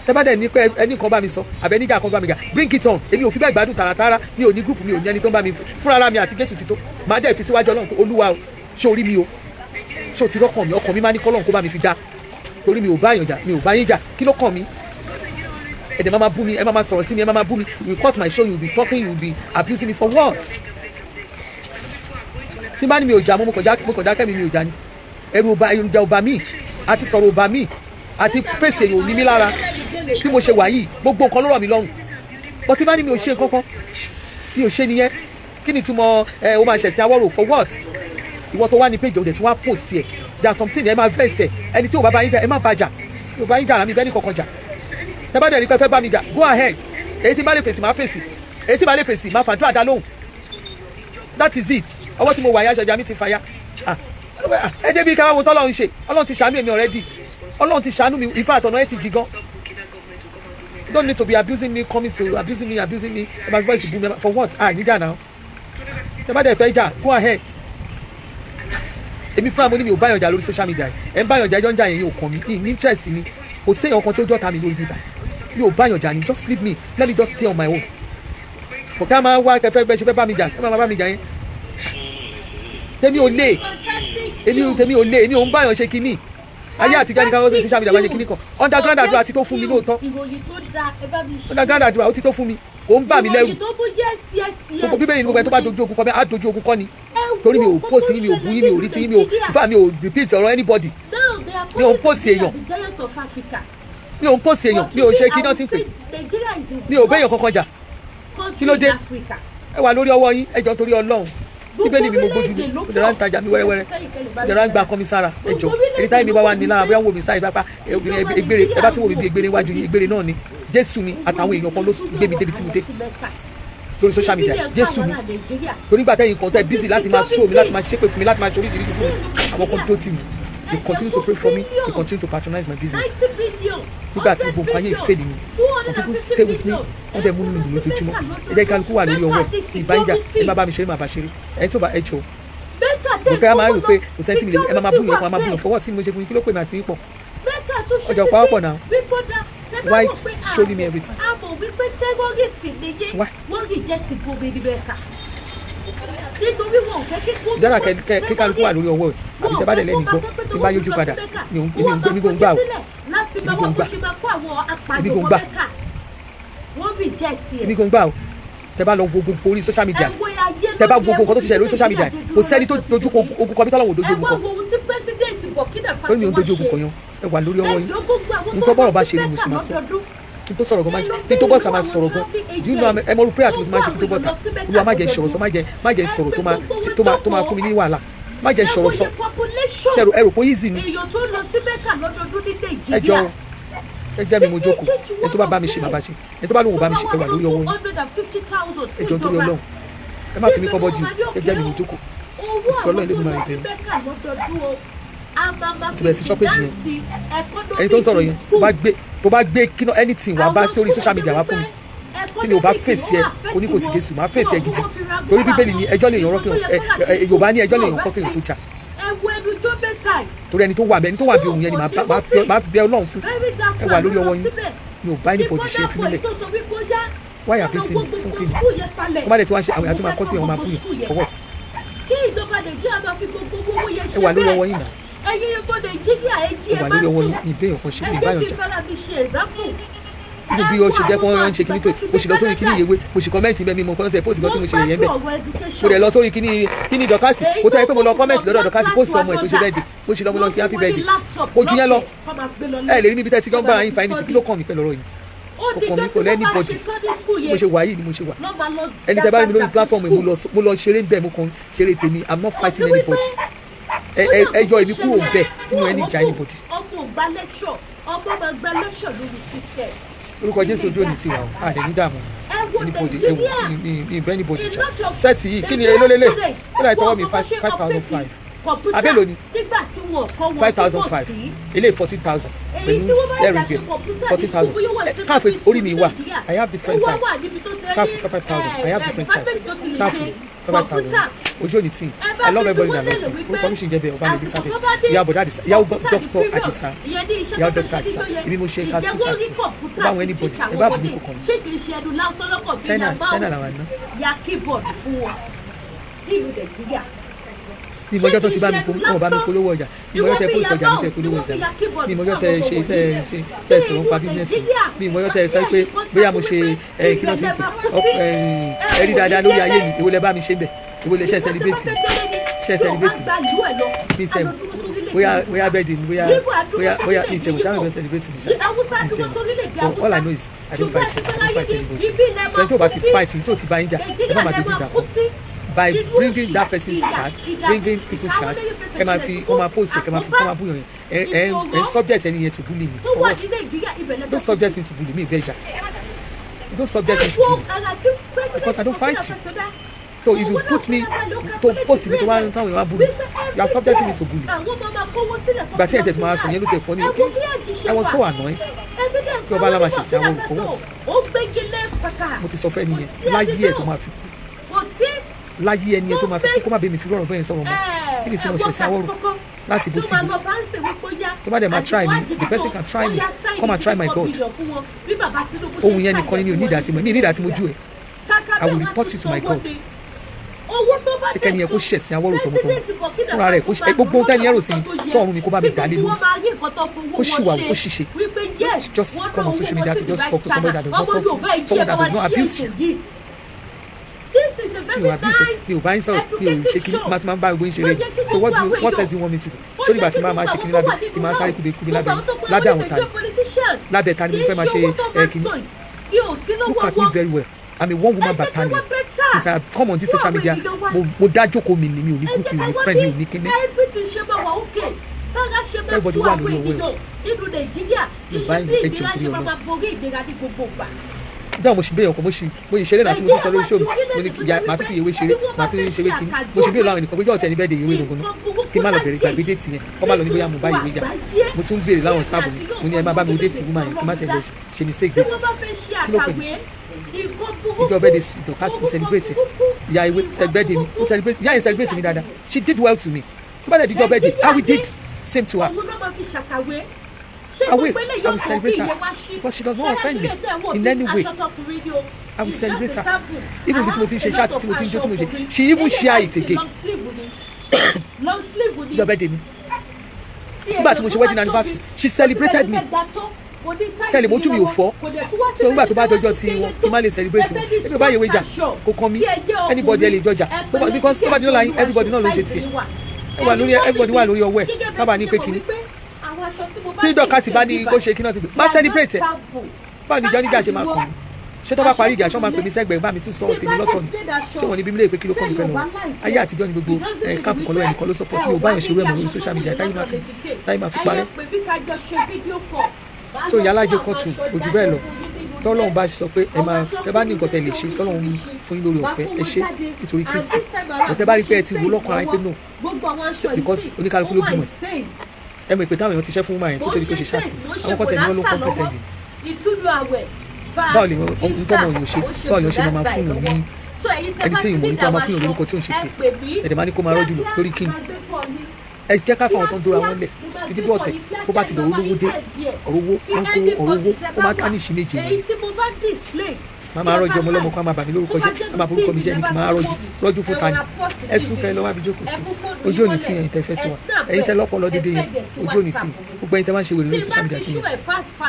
Tẹ bá dẹ̀ ní pé ẹnì kan bá mi sọ, àbẹ nígbà kan bá mi gà, bring it on. Èmi ò fi bẹ́ẹ̀ gbádùn tààràtààrà. Mi ò ní group, mi ò ní ẹni tó ń bá mi fúnra mi àti Jésù ti tó. Màá dẹ̀ fi síwájú Ọlọ́run pé, Olúwa o, ṣé orí mi o, ṣé o ti rọ́kàn mi? Ọkàn mi máa ní kọ́lọ́run kó bá mi fi dá, torí mi ò bá yàn jà, mi ò bá yín jà. Kí ló kàn mí? Ẹ dẹ̀ máa ma bú mi, ẹ máa ma sọ̀rọ̀ sí mi, ẹ máa ma bú mi. You cut my show, you be talking, you be abusing me. For what? Tí bá ní mi ò jà mọ́, mo kàn dákẹ́ mi, mi ò jà ni. Ẹrù ọba èròjà ọba mi àti sọ̀rọ̀ ọba mi àti fèsì èèyàn ò ní mí lára. Bí mo ṣe wà yìí, gbogbo nǹkan ló rọ̀ mí lọ́rùn. Bọ́ tí bá ní mi ò ṣe nǹkan kan, mi ò ṣe nìyẹn. Kí ni túmọ̀ ẹ o máa ṣẹ̀sìn awọ́rò? For what? Ìwọ tó wá ní page, òde tí wọ́n á post ẹ̀, there are something ẹ máa fẹ́ ẹ̀. Ẹni tí ò bá bá yín jà, ẹ má bá jà. Ò bá yín jà, àmì bẹ́ẹ̀ ní kankan jà. Tẹ́ bá dẹ̀ ní pé fẹ́ bá mi jà, go ahead. Èyí tí bá lè fèsì, máa fèsì. Èyí tí bá lè fèsì, máa fàdúrà dá lóhùn. That is it. Ọwọ́ tí mo wà yá, aṣọjà mi ti fàya. Ẹ débi ká wá wo tọ́lọ́run ṣe. Ọlọ́run ti ṣàánú èmi already. Ọlọ́run ti ṣàánú mi. In fact, ọ̀nà ẹ ti jì gan. You don't need to be abusing me, coming to abusing me, abusing me. Ẹ máa fi voice bú mi. For what? Ah, níjà náà. Tẹ́ bá dẹ̀ fẹ́ jà, go ahead. Èmi fúnra mo ní mi ò báyọ̀ jà lórí social media. Ẹ̀ ń báyọ̀ jà, ẹjọ́ ń jà yẹn yóò kàn mí ní interest mi. Kò séèyàn kan tí ó jọ́ta mi lórí bíbá. Mi ò báyọ̀ jà ni. Just leave me, let me just stay on my own. Kò ká máa wá kẹfẹ́ bẹ́ẹ̀ ṣe fẹ́ bá mi jà, ẹ máa bá mi jà yẹn. Tèmi ò lè, èmi ò, tèmi ò lè. Èmi ò ń báyọ̀ ṣe kínní. Ayé àtijọ́ ní káwọn social media máa ṣe kínní kan. Underground àdúrà ti tó fún mi lóòótọ́. Ìròyìn tó dáa, ẹ bá mi ṣe. Underground àdúrà ó ti tó fún mi, kò ń bà mí lẹ́rù. Ìròyìn tó bú, yes yes yes. Gbogbo Bíbélì ní gbogbo ẹ tó bá dojú ogun kọ bẹ́ẹ̀ á dojú ogun kọ́ ni, torí mi ò post yín, mi ò bú yín, mi ò rí tí yín, mi ò ìfà, mi ò repeat ọ̀rọ̀ anybody. Mi ò ń post èèyàn. Mi ò ń post èèyàn, mi ò ṣe kí náà ti ń pè, mi ò béèyàn kankan jà. Kí ló dé? Ẹ wà lórí ọwọ́ yín. Ẹ jọ̀ọ́, torí Ọlọ́run, Bíbélì mi mo gbójú lé, mo dẹ̀ra ń tajà mi wẹ́rẹ́wẹ́rẹ́, mo dẹ̀ra ń gba akọ́ mi sára. Ẹ jọ̀ọ́, èyí táyé mi bá wà ní lára, bóyá ń wò mí sáyé pápá obìnrin egbére, ẹ bá ti wò mí bí egbére wájú yín, egbére náà ni. Jésù mi àtàwọn èèyàn kan ló gbé mi débi tí mo dé lórí social media. Jésù mi, torí gbà tẹ́yìn kan tẹ́ busy láti máa show mi, láti máa ṣépè fún mi, láti máa ṣe oríṣiríṣi fún mi, àwọn kan tó tì mí, they continue to pray for me, they continue to patronize my business. 90 billion. Nígbà tí gbogbo nǹkan ayé ìfẹ́ mi, some people stay with me, wọ́n dẹ̀ múnú mi dùn lójoojúmọ́. Ẹ jẹ́ kí kálukú wà lórí ọwọ́ ẹ̀. Ìbánjà, ẹ má bá mi ṣeré, má bá ṣeré. Ẹ tó bá ẹ jọ mo kẹ́ ẹ máa rò pé kò sẹ́ni tí mi lè ẹ máa bú yẹn kó máa bú yẹn fọwọ́ tí mo ṣe fún yín. Kí ló pè mí àti yín pọ̀? Ọjọ́ pawọ́pọ̀ náà. Why trolling me every time? A mọ̀ wípé terrorist ni yín. Why? Wọ́n reject gómìnà Mẹ́kà nítorí wọn ò fẹ́ kí gómìnà Dára kí kálukú wà lórí ọwọ́ ẹ̀. Àbí tẹ́ bá dẹ̀ lẹ́nu gbọ́, tí n bá yójú padà, mi ò èmi ò èmi kò ń gbà o. Láti Èmi máa kò wọ́n ń bó gbà. ṣe máa kó àwọn Èmi apààyàn kò ń wọ gbà. Mẹ́kà, wọ́n reject ẹ̀. Èmi kò ń gbà o. Tẹ́ bá lọ wo gbogbo orí social media, Ẹ wo ayé tẹ́ bá lóde, gbogbo nǹkan tó ti ṣẹlẹ̀ lórí social media, kò sẹ́ni tó dojú kọ ogun kọ bí tọ́lọ́wọ́ dojú ẹ ogun wá kọ. wo ohun tí president Burkina Faso Ó ní wá dojú ogun ṣe. kọ yan. Ẹ wà lórí ọwọ́ yín. Ẹjọ́, gbogbo àwọn Nǹkan tó bọ́rọ̀ lọ bá sí ṣe ni mo Mẹ́kà ṣe máa sọ. lọ́dọọdún. Kí n tó sọ̀rọ̀ gan, máa kí n tó bọ́sà máa sọ̀rọ̀ gan. Do you know, ẹ mọ prayer tí mo ti máa ń ṣe kí n tó bọ́ta? Olúwa, má jẹ́ sọ̀rọ̀ sọ, má jẹ́ sọ̀rọ̀ tó máa fún mi ní wàhálà, má jẹ́ sọ̀rọ̀ sọ. Ẹ wo iye population Ṣe ẹ rò pé easy ni? èèyàn tó lọ sí Mẹ́kà lọ́dọọdún ní Ẹ Nàìjíríà. jọ, ẹ jẹ́ mi, mo jókòó. Ẹ tó bá bá mi ṣe, má bá ṣe. Ẹ tó bá lóun ò bá mi ṣe, ẹ wà lórí ọwọ́ yín. Ẹ jọ, nítorí Ọlọ́run, ẹ má fi mí kọ́ bọ́jú. Ẹ jẹ́ mi, mo jókòó. Owó Ìfẹ́ Ọlọ́run àwọn tó lè mú lọ ara sí ìfẹ́. Mẹ́kà lọ́dọọdún o, a máa ma Ti bẹ̀rẹ̀ sí fi shopping yẹn. finance economic Ẹni tó ń sọ̀rọ̀ yẹn, tó bá school. gbé tó bá gbé kíná anything wá bá sí orí social media wá fún mi, tí mi ò bá fèsì ẹ, oní kò sí Jésù, máa fèsì ẹ gidi, torí Bíbélì ní ẹjọ́ lè yàn rọ́kẹ́ ẹ. Yorùbá ní ẹjọ́ lè yàn kọ́kẹ́ tó jà. Ẹ wo ẹnujọ́ mẹ́ta yìí. Torí ẹni tó wà bẹ́ẹ̀, ẹni tó wà bí òun yẹn ni màá bẹ Ọlọ́run fún. Ẹ wà lórí ọwọ́ yín. Mi ò bá anybody ṣe, fi mílẹ̀. Why abusing me? Fún kí ni? Wọ́n bá dẹ̀ tí wọ́n ṣe, àwọn èèyàn tó máa kọ́ sí, wọn máa bú yẹn for what? Kí ìjọba Nàìjíríà máa fi gbogbo owó yẹn Ẹ ṣe wà lórí bẹ́ẹ̀. ọwọ́ yín náà. Ẹ̀yin ọmọ Nàìjíríà, ẹ jí Ẹ ẹ wà má lórí ọwọ́ sùn. yín. Mi ìbéèyàn kan ṣe, Ẹ mi jẹ́ ìbáyọ̀ kí n jà. fara mi ṣe example. Even bí ó ṣe jẹ́ pé wọ́n ń ṣe kíní tó, mo sì lọ sórí kíní ìyèwé, mo sì comment bẹ́ẹ̀, mi mọ̀ nǹkan tó ṣe post kan tí mo ṣe yẹ̀yẹ́ bẹ́ẹ̀. Mo dẹ̀ lọ sórí kíní Dọ́kásì, mo tẹ́ pé mo lọ comment lọ́dọ̀ Dọ́kásì, post ọmọ ẹ̀ tó ṣe birthday, mo sì lọ, mo lọ kí happy birthday. Kò ju yẹn lọ. Ẹ lè rí níbi tẹ́ ti gbọ́n bára yín fa ẹni tí. Kí ló kàn mí pẹ̀lú ọ̀rọ̀ yìí? Ó Kò di kàn mí jọ́ tí pẹ̀lú wọ́n bá anybody. ṣe tán ní school Mo ṣe yẹn wà yìí ni mo ṣe wà. lọ́ máa lọ Ẹni tẹ́ bá rí mi lórí dá padà platform fún yìí, mo lọ ṣeré ń bẹ̀, mo kàn ṣeré tèmi. I'm not fighting anybody. Ẹ yọ èmi kúrò bẹ́ẹ̀ nínú ẹni ìjà anybody. Ọmọ ò gba lecture, ọmọ máa gba lecture lórí system. Orúkọ Jésù, ojú òní tiwa o, a lè ní dààmú Ẹ wo anybody. Ẹ wò Nàìjíríà. mi ìbẹ́ anybody jà. Set yìí, kí ni èló lélẹ̀? Ó dà, ìtọ́wọ́ mi, 5,500. Abẹ́lò ni? Nígbà tí wọn kọ́ wọn Five tí thousand kò five. sí Eléyìí 14,000 èyí pẹ̀lú tí wọ́n bá ẹ̀rìn yà ṣe gbé kọ̀ǹpútà forty ní thousand. school, bóyá wà sí Scarf secondary orí mi school wà. ní Nàìjíríà. I have different Ó wá types. wà níbi tó ti Scarf ní, 5,000. I have different types. department tó ti lè Scarf ṣe 5,000. kọ̀ǹpútà. Ojú òní tí. Ẹ bá I love mi everybody bí that wọ́n loves lérò me. wípé Orúkọ mi sì ń jẹ́ bẹ́ẹ̀, ọba mi àsìkò Elizabeth, tó bá dé ìyá bọ̀dá Àdìsá, ìyàwó kọ̀ǹpútà ní Dr. period, Àdìsá, ìyẹn ní iṣẹ́ ìyàwó tó fẹ́ Dr. ṣe Àdìsá. níjọ́ yẹn. Èmi mo ṣe Ǹjẹ́ kasu wọ́n rí sati. kọ̀ǹpútà Ó bá àwọn fi anybody teach ẹ àwọn bá bù mí, ọmọdé? kò kàn mí. Ṣé kìí ṣe ẹnu lásán lọ́kàn fi China ya China làwọn mouse, ná. ya keyboard fún wọn nílùú Nàìjíríà? Ní ìmọ̀jọ́ tó ti bá mi wọn ò bá mi polówó ọjà. Ní ìmọ̀jọ́ tẹ post ọjà mi, tẹ polówó ọjà mi. Ní ìmọ̀jọ́ tẹ ṣe tẹ sọ̀rọ̀ nípa business mi. Ní ìmọ̀jọ́ tẹ sọ pé bóyá mo ṣe ẹ kí ló ti ń pè ẹ rí dáadáa lórí ayé mi. Èwo lẹ bá mi ṣe ń bẹ̀? Èwo lẹ ṣe celebrate mi? Ṣe celebrate mi? Mi tẹ bóyá birthday mi, bóyá mi tẹ mo ṣáà mi fẹ́ celebrate mi ṣá, mi tẹ mo. But all I know is I don't fight you. I don't fight anybody. So ẹni tí o bá ti fight, tí o ti bá yín jà, ẹ má máa dojú ìjà kọ by bringing that person's chat, bringing people's chat. Ẹ máa fi kọ́ máa post ẹ, kẹ́ máa fi kọ́ máa búyàn yẹn. Ẹ subject ẹni yẹn to bully me for what? Don't subject me to bully me. Ìbẹ́ ìjà, don't subject me to bully because I don't fight you. So if you put me to post mi, tó wá táwọn èèyàn wá bully, you are subjecting me to bully. Ìgbà tí ẹ̀jẹ̀ tó máa sọ yẹn ló ti fọ́ ní. I was so annoyed pé ọba aláma ṣe sí àwọn olùkọ́. What mo ti sọ fẹ́ nìyẹn láyé ẹ̀ tó máa fi kú, láyé ẹni yẹn tó máa fi kú, kó má bẹ́ẹ̀ mi fi rọrùn bẹ́ẹ̀ sọ̀rọ̀ mọ́. Kí ni tí mo ṣe sí àwọn ọ̀rọ̀ láti bó síbi tó bá dẹ̀ máa try me? The person can try me, come and try my God. Ohun yẹn nìkan ni mi ò ní ìdá tí mo mi ní ìdá tí mo jú ẹ. I will report you to my God. Kíkẹ́ ni yẹn kó ṣẹ̀sìn awọ́rò tọmọtọmọ fúnra rẹ̀, kó ṣe gbogbo ohun tẹ́ni ẹ̀rọ sí mi tó ọ̀run mi, kó bá mi dà lé lórí, kó ṣìwà, kó ṣìṣe. Just come on social media to just talk to somebody that does not talk to someone that does not abuse you. Mi ò abuse ẹ, mi ò bá yín sọ̀rọ̀, mi ò ṣe kíní, má ti máa ń bá gbogbo yín ṣeré. So what do you, what else do you want me to do? Ṣé nígbà tí máa máa ṣe kíní lábẹ́ kí máa sáré kúbi kúbi lábẹ́ lábẹ́ àwọn tani lábẹ́ tani mo fẹ́ máa ṣe ẹ kíní? Look at me very well. I'm a one woman battalion since I come on this social media. Mo dá jókòó mi ni. Mi ò ní group, mi ò ní friend, mi ò ní kíní. Everybody wà lórí ọwọ́ ẹ̀. Ìbá ẹjọ́ torí Ọlọ́run dáhùn. Mo sì bẹ́ẹ̀ ọkọ̀, mo sì ṣeré náà tí mo tún sọ lórí show mi tí mo ní ìyá màá tún fi ìwé ṣeré, màá tún ṣeré kíní. Mo sì bẹ́ẹ̀ lọ́wọ́ ẹnìkan pé jọ́ọ̀tì ẹni bẹ́ẹ̀ de ìwé gbogbo náà. Kí n má lọ bẹ̀rẹ̀ gbàgbé date yẹn, kọ́ má lọ ní bóyá mo bá ìwé jà. Mo tún béèrè láwọn staff mi, mo ní ẹ má bá mi wo date woman yẹn, kí n má tẹ̀ lọ ṣe mistake Tí date. wọ́n bá fẹ́ ṣe Kí ló pè àkàwé nǹkan burúkú, Ìjọ birthday Dorcas, mo celebrate ẹ. Ìyá ìwé celebrate mi, ó celebrate, ìyá yẹn celebrate mi dáadáa. She did well to me. Tó bá dẹ̀ díjọ́ birthday, I will did same to her. Òun náà máa fi ṣàkàwé. Ṣé I will. gbogbo eléyìí I will ó kàn kí celebrate her ìyẹn wá sí because she does not offend me in any way. I will celebrate her. Even bí tí mo ti ń ṣe chat, tí mo ti ń jó, tí mo ṣe, she even share it again. Long sleeve ni, long sleeve ni. Ìjọ birthday mi, nígbà tí mo ṣe wedding anniversary, she celebrated me. Tẹ́lẹ̀ mojú mi ò fọ́. So nígbà tó bá dọjọ́ tí wọn, kí n má lè celebrate wọn. Ebi ò bá yẹwé jà, kò kàn mí. Anybody ẹ lè jọjà, because tó bá di lọ́la, everybody náà ló ń ṣe tiẹ̀. Ẹ wà lórí, everybody wà lórí ọwọ́ ẹ̀. Tábà ní pé kíní tí Dorcas bá ní kó ṣe kí náà ti pè má celebrate ẹ̀. Báwo ni jọ́níjà ṣe máa kàn mí? Ṣé tó bá parí ìjà, ṣé wọ́n máa pè mí sẹ́gbẹ̀ẹ́, bá mi tún sọ tèmi lọ́tọ̀ ni? Ṣé wọ́n ní bí mi lè pé kí ló kọ́ mi pẹ̀lú wọn? Ayé àtijọ́ ni gbogbo ẹ̀ camp kan lọ́wọ́, ẹnìkan ló support mi. Ò báyọ̀ ṣerú ẹ̀ mọ̀ lórí social media táyé máa fi parẹ́. So ìyá alájẹ kan tù ojú bẹ́ẹ̀ lọ. Tọ́lọ́run bá sọ pé ẹ máa, ẹ bá ní nǹkan tẹ́ lè ṣe, tọ́lọ́run fún yín lórí ọ̀fẹ́, ẹ ṣe nítorí Kristi. Ọ̀tẹ́ bá rí pé ẹ ti wò lọ́kàn ara yín pé no, because oníkálukú ló bímọ ẹ̀. Ẹ mọ̀ ìpè táwọn èèyàn ti ṣẹ́ fún woman yẹn kó tó di pé ṣe chat. Àwọn kan tẹ̀ ní wọ́n ló ń kọ́ pretending. Báwo ni ohun tọ́mọ yòó ṣe, báwo ni ó ṣe máa fún yàn ní ẹni tí ìmọ̀ ní kó máa fún yàn lórúkọ tí ò ń ṣe tiẹ̀? Ẹ̀dẹ̀ máa ní kó máa rọ́jú lọ lórí kíni? Ẹ jẹ́ ká fáwọn tó ń dóra wọn lẹ̀ títí bí ọ̀tẹ̀ bó bá ti dọ̀rọ̀ olówó dé, ọ̀rọ̀ owó wọn kó ọ̀rọ̀ owó, ó máa ká ní ìṣí méje ni. Máa máa rọ́jú ọmọ ọlọ́mọ kó máa bà mí lórúkọ jẹ́, á máa forúkọ mi jẹ́ ní kí n máa rọ́jú rọ́jú fún ta ni? Ẹ sún kẹ́ ẹ lọ́wọ́ àbíjókòó sí. Ojú òní tí ẹ̀yin tẹ́ fẹ́ sí wa, ẹ̀yin tẹ́ lọ́pọ̀lọ́ dédé yẹn, ojú òní tí gbogbo ẹ̀yin tẹ́ máa ń ṣe wèrè lórí social media kí yẹn.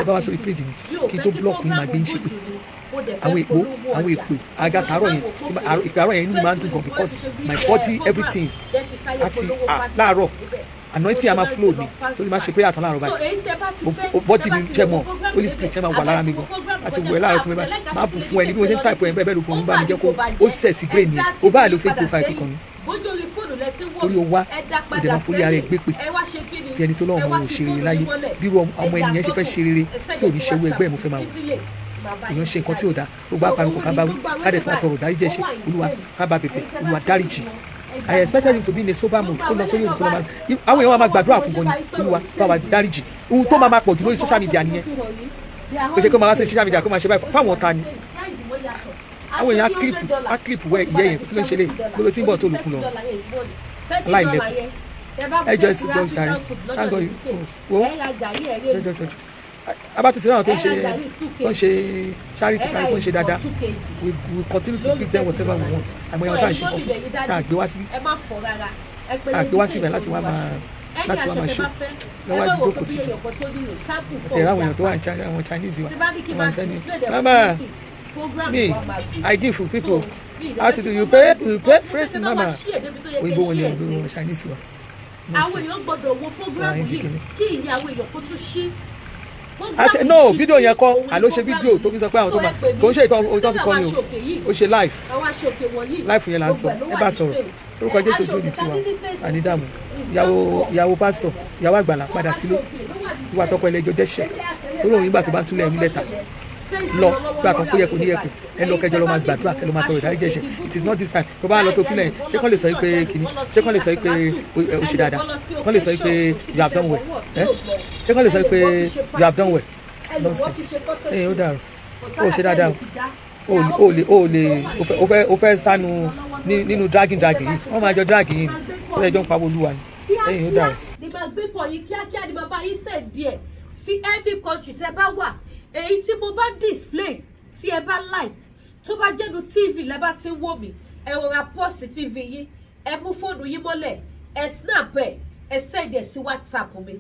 Ẹ bá wá sórí page mi, kí n tó block yín, máa gbé ń ṣépè. Àwọn èpò, àwọn èpè aga tààrọ̀ yẹn, tí ìpè àárọ̀ yẹn, inú mi máa ń dùn gan because my body, everything àti láàárọ̀ anointing a máa flow mi, torí máa ṣe prayer tán láàárọ̀ báyìí, body mi jẹ́ mọ́ Holy Spirit ẹ máa wà lára mi gan àti wẹ̀ láàárọ̀ tí mo bá máa bù fún ẹ ní bí mo ṣe ń type ẹ bẹ́ẹ̀ bẹ́ẹ̀ ló kàn ń bá mi jẹ́ kó ó sẹ̀ sí brain mi. Ó báyìí ló fake profile kíkan mi torí ó wá, ó dẹ̀ máa forí ara ẹ̀ gbé pè bí ẹni tó lọ́wọ́ ọmọ ò ṣe rere láyé. Bí irú ọmọ ènìyàn ṣe fẹ́ ṣe rere tí ò ní ṣerú ẹgbẹ́ ẹ̀, mo fẹ́ máa wò. Èèyàn ṣe nǹkan tí ò dáa, gbogbo apariwo ká bá wí, ká dẹ̀ tún máa tọrọ dáríjì ẹ̀ṣẹ̀. Olúwa ká bá bèbè, Olúwa dáríjì. I expected him to be in a sober mood, kó lọ sórí òkú lọ máa àwọn èèyàn máa gbàdúrà fún gan ni. Olúwa bá wa dáríjì. Ohun tó máa máa pọ̀ jù lórí social media nìyẹn. Kò ṣe kó máa wá sí social media kó máa ṣe báyìí fáwọn ta ni. Àwọn èèyàn á clip, á clip wẹ ìyẹ́ yẹn. Kí ló ń ṣe lè gbọ́dọ̀ tí ń bọ̀ tó lùkù lọ aláìlẹ́kọ̀ọ́? Ẹ jọ, ẹ sì jọ jàre. Thank God you wo jọ jọ jọ abatu ti náà tó ń ṣe charity kárí, tó ń ṣe dáadáa. We continue to give them whatever we want. Àmọ́ ìyàwó tá à ń ṣe nǹkan fún, tá à gbé wá síbí, tá à gbé wá síbẹ̀ láti wá máa ṣe lọ́wọ́ àdúgbò sí àti ẹ̀rọ àwọn èèyàn tó wà ní àwọn Chinese wa, wọ́n máa ń fẹ́ ní mama me, I give for people how to do, you pay, you pay friends mama. Òyìnbó wọn ni, òyìnbó wọn, Chinese wa. Àwọn èèyàn gbọ́dọ̀ wo program yìí kí ìyá àwọn èèyàn kó tún ṣí. Àti no fídíò yẹn kọ́ àló ṣe fídíò tó fi sọ pé àwọn tó máa kò ń ṣe ìtọ́ ìtọ́ fi kọ́ ni o. Ó ṣe live, live yẹn là ń sọ. Ẹ bá sọ̀rọ̀ orúkọ Jésù, ojú òní tiwa ànídàmú. Ìyàwó, ìyàwó pásítọ̀, ìyàwó àgbàlá, padà sílé. Ìwà tọkọ ẹlẹ́jọ́ dẹ́ṣẹ̀ olóhùn nígbà tó bá ń túlẹ̀ ẹ̀mí lẹ́tà lọ gbà kan kó yẹ kó ní yẹ pé ẹ lọ kẹjọ lọ máa gbàdúrà, kẹ lọ máa tọrọ ìdáríjì ẹ̀ṣẹ̀. It is not this time. Tó bá lọ tó filẹ̀, ṣé kàn lè sọ pé kìíní? Ṣé kàn lè sọ pé o ṣe dáadáa? Kàn lè sọ pé you have done well? Ẹ ṣé kàn lè sọ pé you have done well? Nonsense. Ẹ̀yin ó dàrú, o ṣe dáadáa o. O lè o fẹ́ sánú nínú dragging, dragging yìí, wọ́n máa jọ dragging yìí ni. Ó lè jọ ń pawó olúwa ni. Ẹ̀yin ó dàrú. Ní máa gbé pọ̀ yìí kíákíá ni bàbá yín send díẹ̀ sí any country tẹ́ bá wà. Èyí tí mo bá display tí ẹ bá like, tó bá jẹ́nu TV lẹ́ bá ti ń wò mí, ẹ rọra pause TV yín, ẹ mú fóònù yín mọ́lẹ̀, ẹ snap ẹ, ẹ send ẹ sí WhatsApp mi.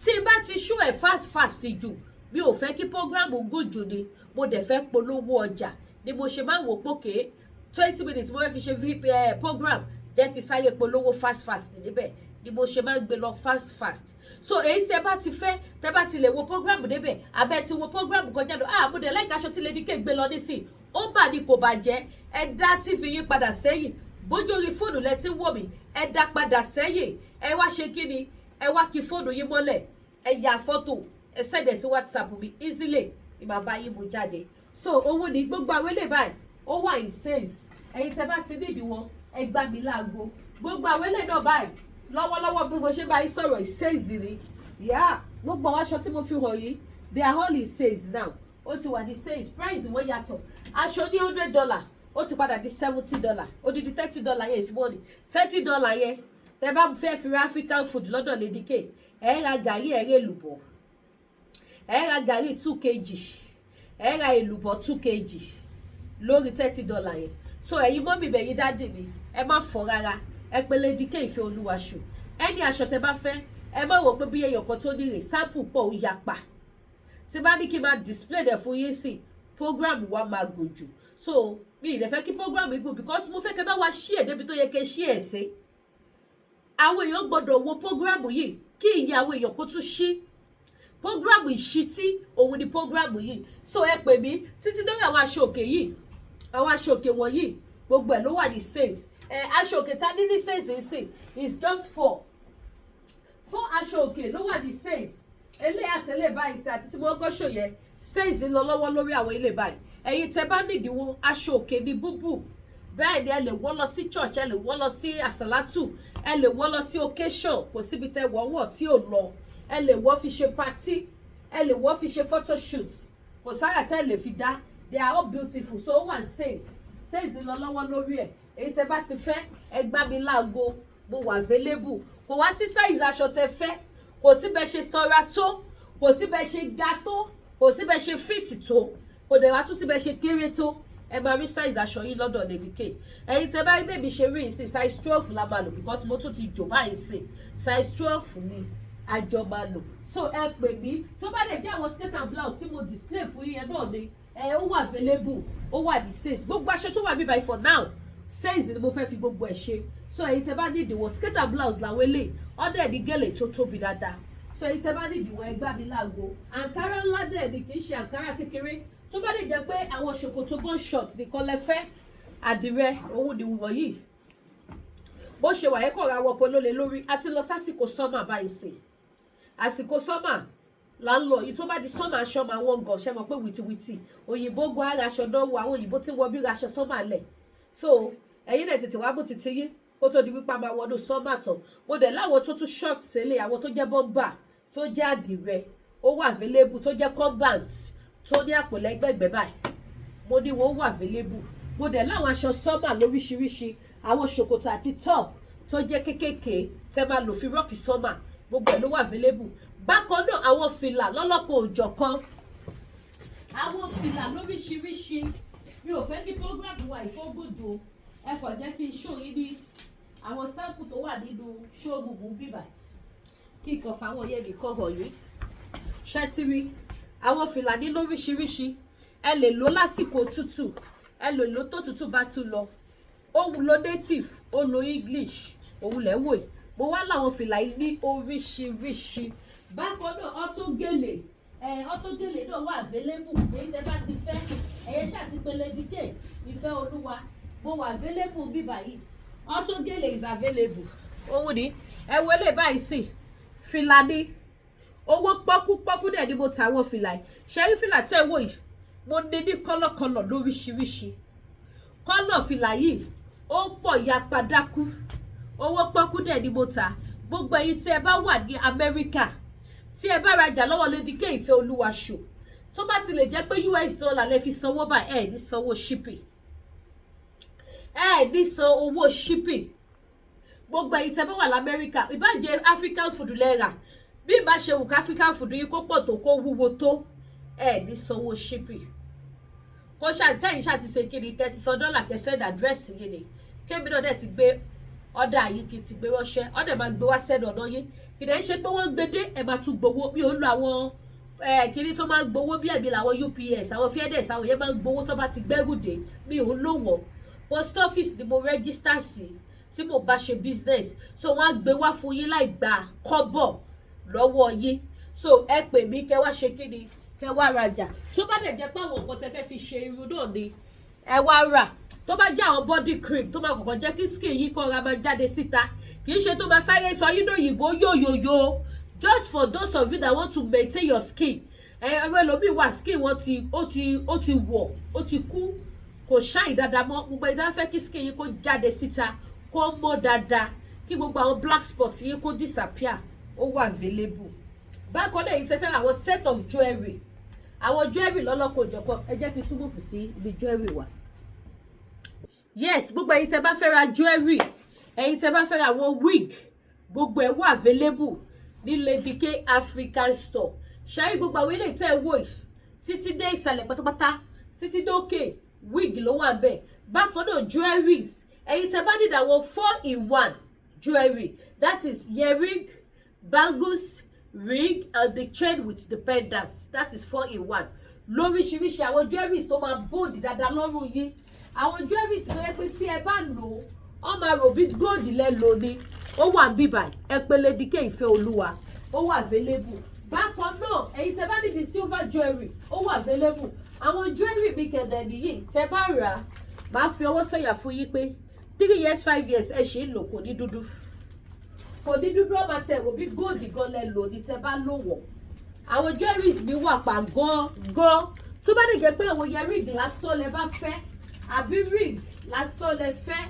Tí n bá ti show ẹ fast fast jù, mi ò fẹ́ kí program gùn jù ni, mo dẹ̀ fẹ́ polówó ọjà ni. Mo ṣe máa ń wò pókè 20 minutes mo fẹ́ fi ṣe program, jẹ́ kí sáyé polówó fast fast níbẹ̀ ni mo ṣe máa ń gbé lọ fast fast. So èyí tí ẹ bá ti fẹ́, tẹ́ bá ti lè wo program débẹ̀, abẹ́ ti wo program kọjá lọ, ah, mo dẹ̀ like aṣọ tí Lady K gbé lọ nísìn, ó bà ní kò bàjẹ́. Ẹ dá TV yín padà sẹ́yìn, bójú orí fóònù lẹ ti ń wò mí, ẹ dá padà sẹ́yìn. Ẹ wá ṣe kí ni? Ẹ wá kí fóònù yín mọ́lẹ̀, ẹ ya fọ́tò, ẹ send ẹ sí WhatsApp mi easily, ìmọ̀ bá yín mú jáde. So owó ní gbogbo àwọn eléyìí báyìí, ó wà in sales. Ẹ̀yin tẹ́ bá ti níbi wọn, ẹ gbá mi láago. Gbogbo àwọn eléyìí náà báyìí, Lọ́wọ́lọ́wọ́ bí mo ṣe bá yín sọ̀rọ̀, sales ni. Yá, gbogbo àwọn aṣọ tí mo fi hàn yìí, they are all in sales now. Ó ti wà ní sales price, wọ́n yàtọ̀. Aṣọ ní $100, ó ti padà di $70. Odidi $30 yẹn is money. $30 yẹn, tẹ bá fẹ́ fi ra African food lọ́dọ̀ Lady K, ẹ ra gàrí, ẹ rẹ èlùbọ́, ẹ ra gàrí 2 kg, ẹ ra èlùbọ́ 2 kg lórí $30 yẹn. So ẹ̀yin mummy, bẹ̀yin daddy mi, ẹ má fọ́ rárá. Ẹ pé Lady K Ìfẹ́ Olúwa Show. Ẹni aṣọ tẹ bá fẹ́, ẹ má wò pé bí èèyàn kan tó ní rè. Sample pọ̀, ó yapa. Tí bá ní kí n máa display dẹ̀ fún yín sí, program wa máa gùn jù. So mi ì lè fẹ́ kí program yìí gùn because mo fẹ́ kẹ́ bá wa share débi tó yẹ kẹ́ share sí. Àwọn èèyàn gbọ́dọ̀ wo program yìí kí ìyá àwọn èèyàn kó tún ṣí. Program ìṣítí òun ni program yìí. So ẹ pè mí. Títí lórí àwọn aṣọ òkè yìí, àwọn aṣọ òkè wọ̀nyí, gbogbo ẹ̀ ló wà ní sales. Ẹ aṣọ òkè tá ní sales ń is just four four. Aṣọ òkè ló wà ní sales. Eléyà tẹ́lẹ̀ báyìí sí àti tí mo kọ́ ṣò yẹn, sales ń lọ lọ́wọ́ lórí àwọn ilé báyìí. Ẹ̀yin tẹ́ bá nídìí wọn, aṣọ òkè ní búbù. Bẹ́ẹ̀ ni, ẹ lè wọ́ lọ sí church, ẹ lè wọ́ lọ sí àsàlátù, ẹ lè wọ́ lọ sí occasion. Kò síbi tẹ́ wọ́ wọ̀ tí ò lọ. Ẹ lè wọ́ fi ṣe party, ẹ lè wọ́ fi ṣe photoshoot. Kò sára tẹ́ ẹ lè fi dá. They are all beautiful. So ó wà sales, sales ń lọ lọ́wọ́ lórí ẹ̀. Èyí tẹ́ bá ti fẹ́, ẹ gbá mi láago, mo wà available. Kò wá sí size aṣọ tẹ́ fẹ́, kò sí bẹ́ẹ̀ ṣe sanra tó, kò sí bẹ́ẹ̀ ṣe ga tó, kò sí bẹ́ẹ̀ ṣe fit tó, kò dẹ̀ wá tún sí bẹ́ẹ̀ ṣe kéré tó, ẹ máa rí size aṣọ yín lọ́dọ̀ Lady K. Ẹ̀yin tẹ́ bá rí bèbí ṣe rí ìsìn, size 12 la máa lò because mo tún ti jò báyìí sí. Size 12 ni àjọ máa lò. So ẹ pè mí. Tó bá lè jẹ́ àwọn skirt and blouse tí mo display fún yín yẹn náà ni, ẹ ó wà available, ó wà ní sales. Gbogbo aṣọ tó wà bíbáyìí for now, sales ni mo fẹ́ fi gbogbo ẹ̀ ṣe. So ẹ̀yin tẹ́ bá ní ìdìwọ̀, skirt and blouse làwọn eléyìí, ọ̀dẹ̀ ní gèlè tó tóbi dáadáa. So ẹ̀yin tẹ́ bá ní ìdìwọ̀, ẹ gbá mi láago. Àǹkárá ńlá dẹ̀ ni, kì í ṣe àǹkárá kékeré. Tó bá lè jẹ́ pé àwọn ṣòkòtò gun short nìkan lẹ fẹ́, àdìrẹ òun ni wọ̀nyí. Bó ṣe wà yẹ kọ̀ ra wọ polo lé lórí. Àti lọ sásìkò summer báyìí sí, àsìkò summer là ń lọ yìí. Tó bá di summer, aṣọ máa wọ́n gan. Ṣe mọ̀ pé wìtìwìtì òyìnbó gan ara aṣọ dánwò, àwọn òyìnbó tí wọ́n bí ra aṣọ summer lẹ̀. So ẹ̀yin náà tètè wá bó ti ti yín kó tó di wípé a máa wọnú summer tán. Mo dẹ̀ láwọn tó tún short sílẹ̀, àwọn tó jẹ́ bomber, tó jẹ́ àdìrẹ, ó wà available, tó jẹ́ combat, tó ní àpò lẹ́gbẹ̀gbẹ̀ báyìí, mo ní wọ́n wà available. Mo dẹ̀ láwọn aṣọ summer lóríṣiríṣi, àwọn ṣòkòtò àti top tó jẹ́ kékèké tẹ́ máa lò fi rock summer, gbogbo ẹ̀ ló wà available. Bákan náà, àwọn fìlà lọ́lọ́kan òjọ̀kan, àwọn fìlà lóríṣiríṣi. Mi ò fẹ́ kí program wa ìfógùn o. Ẹ kàn jẹ́ kí n show yín ní àwọn sample tó wà nínú showroom bíbà, kí n kàn fáwọn yẹn nìkan hàn yín. Ṣẹ́tírí àwọn fìlà ní lóríṣiríṣi. Ẹ lè lò lásìkò tútù, ẹ lè lò tó tútù bá tún lọ. Ó lo native, ó lo English, òun lẹ́ wò yìí. Mo wá láwọn fìlà yìí ní oríṣiríṣi. Bákan náà, ọtún gèlè, ẹ ọtún gèlè náà wà available. Èyí tẹ́ bá ti fẹ́, ẹ̀yẹ ṣáà ti pe Lady K Ìfẹ́ Olúwa, mo wà available bí báyìí. Ọtún gèlè is available. Òun ni ẹ wọlé báyìí sí. Fìlà ni, owó pọ́kúpọ́kú dẹ̀ ni mo ta àwọn fìlà yìí. Ṣe rí fìlà tẹ́ ẹ wò yìí, mo ní ní colour colour lóríṣiríṣi. Colour fìlà yìí ó pọ̀ yapadákú. Owó pọ́kú dẹ̀ ni mo ta. Gbogbo ẹ̀yin tí ẹ bá wà ní Amẹ́ríkà, tí ẹ bá rajà lọ́wọ́ Lady K Ìfẹ́ Olúwa Show, tó bá ti lè jẹ́ pé US dollar lẹ fi sanwó bá, ẹ ní sanwó shipping, ẹ ní san owó shipping. Gbogbo ẹ̀yin tẹ́ bá wà lamẹ́ríkà, ìbá jẹ́ African food lẹ́ra, bí ìbá ṣe wù ká African food yìí kó pọ̀ tó, kó wúwo tó, ẹ ní sanwó shipping. Kó ṣàtẹ̀yìn ṣáà ti ṣe kí ni, kẹ́ ti san dọ́là, kẹ́ send address yìí ni, kébì náà dẹ̀ ti gbé ọ̀dà yìí, kì í ti gbé ránṣẹ́, ọ̀dẹ̀ máa gbé wá sẹ́nu ọ̀nà yín. Kì í dẹ̀ ṣe pé wọ́n gbé dé, ẹ̀ máa tún gbowó. Mi ò ń lo àwọn kíní tó máa ń gbowó bí ẹ̀mí làwọn UPS, àwọn FedEx, àwọn yẹn máa ń gbowó tó bá ti gbẹ́rù dé. Mi ò ń lò wọ́n. Post office ni mo register sí tí mo bá ṣe business, so wọ́n á gbé wá fún yín láì gba kọ́bọ̀ lọ́wọ́ yín. So ẹ pè mí, kẹ́ wá ṣe kí ni, kẹ́ wá rajà. Tó bá dẹ̀ jẹ́ pé àwọn nǹkan tẹ́ fẹ́ fi ṣe irun náà ni ẹ wá rà, tó bá jẹ́ àwọn body cream tó máa kọ̀kọ́ jẹ́ kí skin yìí kọ́ra máa jáde síta, kì í ṣe tó máa sáré sọ yín dòyìnbó yòyòyò, just for those of you that want to maintain your skin. Ẹ ẹ̀rọ ẹlòmíì wà, skin wọn ti ó ti wọ̀, ó ti kú, kò ṣáì dáadáa mọ́. Gbogbo ẹ̀dá fẹ́ kí skin yìí kó jáde síta, kó mọ́ dáadáa, Kí gbogbo àwọn black spots yín kó disappear, ó wà available. Bákan náà, èyí tẹ́ fẹ́ àwọn set of jewelry, àwọn jewelry lọ́lọ́kọ̀ òjọ̀kan, ẹ jẹ́ kí n túbọ̀ fò sí ibi jewelry wa. Yes, gbogbo ẹ̀yin tẹ́ bá fẹ́ ra jewelry, ẹ̀yin tẹ́ bá fẹ́ ra àwọn wig, gbogbo ẹ̀ wà available ní Lady K African Store. Ṣáà gbogbo àwọn ilé tẹ́ ẹ wò yìí, títí dé ìsàlẹ̀ pátápátá, títí dókè, wig ló wà bẹ́ẹ̀. Bákan náà, jewelries, ẹ̀yin tẹ́ bá need àwọn 4 in 1 jewelry, that is earring, bangles, ring and the chain with the pendant, that is 4 in 1, lóríṣiríṣi. Àwọn jewelries tó máa bold dáadáa lọ́rùn yín, àwọn jewelries tó yẹ pé tí ẹ bá lò ó, ọ máa rò bí gold lẹ lò ní, ó wà bíbà. Ẹ pè Lady K Ìfẹ́ Olúwa, ó wà available. Bákan náà, ẹ̀yin tẹ́ bá need silver jewelry, ó wà available. Àwọn jewelry mi kẹ̀dẹ̀ nìyí, tẹ́ bá rà á, máa fi ọwọ́ sọ̀yà fún yín pé 3 years, 5 years, ẹ ṣì ń lò, kò ní dúdú, kò ní dúdú. Ọ máa tẹ̀ wò bí gold gan lẹ lò ní tẹ́ bá lò wọ̀. Àwọn jewelries mi wà pa gan gan. Tó bá lè jẹ́ pé àwọn earring lásán lẹ bá fẹ́, àbí ring lásán lẹ fẹ́,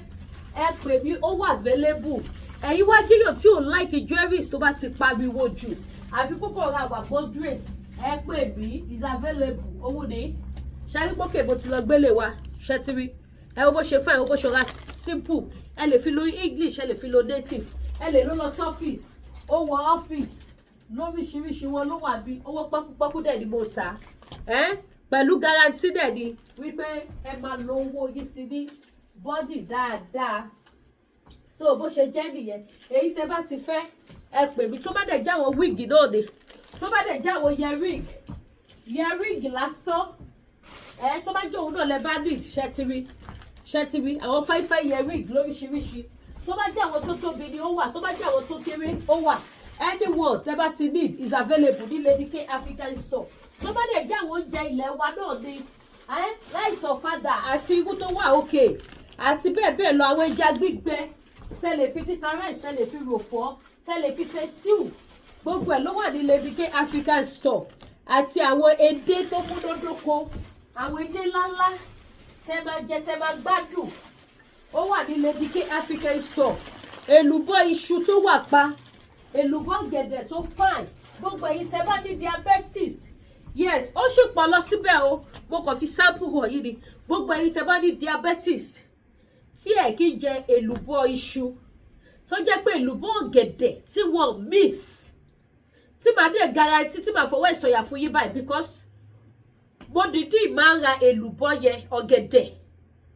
ẹ pè mí, ó wà available. Ẹ̀yin wá jíyàn tí ò like jewelries tó bá ti pariwo jù, àfi kókó ra wà moderate, ẹ pè mí, is available. Owó ní ṣáàrí mo ti lọ gbélé wa ṣẹ́tírí. Ẹ wo bó ṣe fún, ẹ wo bó ṣe ra simple. Ẹ lè fi lo English, ẹ lè fi lo native, ẹ lè lọ lọ sí ọ́fíìsì, ó wọ ọ́fíìsì. Lóríṣiríṣi wọn ló wà bí owó pọ́kúpọ́kú dẹ̀ ni mo ta ẹ́, pẹ̀lú guarantee dẹ̀ ni wípé ẹ máa lo owó yín sí ní body dáadáa. So bó ṣe jẹ́ nìyẹn. Èyí tẹ́ bá ti fẹ́, ẹ pè mí. Tó bá dẹ̀ jẹ́ àwọn wig náà ni, tó bá dẹ̀ jẹ́ àwọn earring, earring lásán ẹ, tó bá jẹ́ òun náà lẹ bá ní ṣẹ́tìrí ṣẹ́tìrí, àwọn fine fine earring lóríṣiríṣi, tó bá jẹ́ àwọn tó tóbi ni, ó wà. Tó bá jẹ́ àwọn tó kéré, ó wà. Anyone tẹ́ bá ti need is available ní Lady K African Store. Tó bá dẹ̀ jẹ́ àwọn oúnjẹ ilẹ̀ wa náà ni, rice ọ̀fadà àti irú tó wà òkè àti bẹ́ẹ̀ bẹ́ẹ̀ lọ, àwọn ẹja gbígbẹ tẹ́ lè fi títa rice, tẹ́ lè fi ròfọ́, tẹ́ lè fi ṣe stew, gbogbo ẹ̀ ló wà ní Lady K African Store. Àti àwọn edé tó múnádóko, àwọn edé ńláńlá tẹ́ máa jẹ, tẹ́ máa gbádùn, ó wà ní Lady K African Store. Èlùbọ́ iṣu tó wà pa, èlùbọ́ gẹ̀dẹ̀ tó fine. Gbogbo ẹ̀yin tẹ́ bá ní diabetes, yes, ó sì pọ̀ lọ síbẹ̀ o, mo kàn fi sample hàn yín ni. Gbogbo ẹ̀yin tẹ́ bá ní diabetes, tí ẹ̀ kí jẹ èlùbọ́ iṣu tó jẹ́ pé èlùbọ́ ọ̀gẹ̀dẹ̀ tí wọ́n mix, tí màá dẹ̀ guarantee, tí màá fọwọ́ ìsọ̀yà fún yín báyìí, because mo dìídì máa ń ra èlùbọ́ yẹn, ọ̀gẹ̀dẹ̀,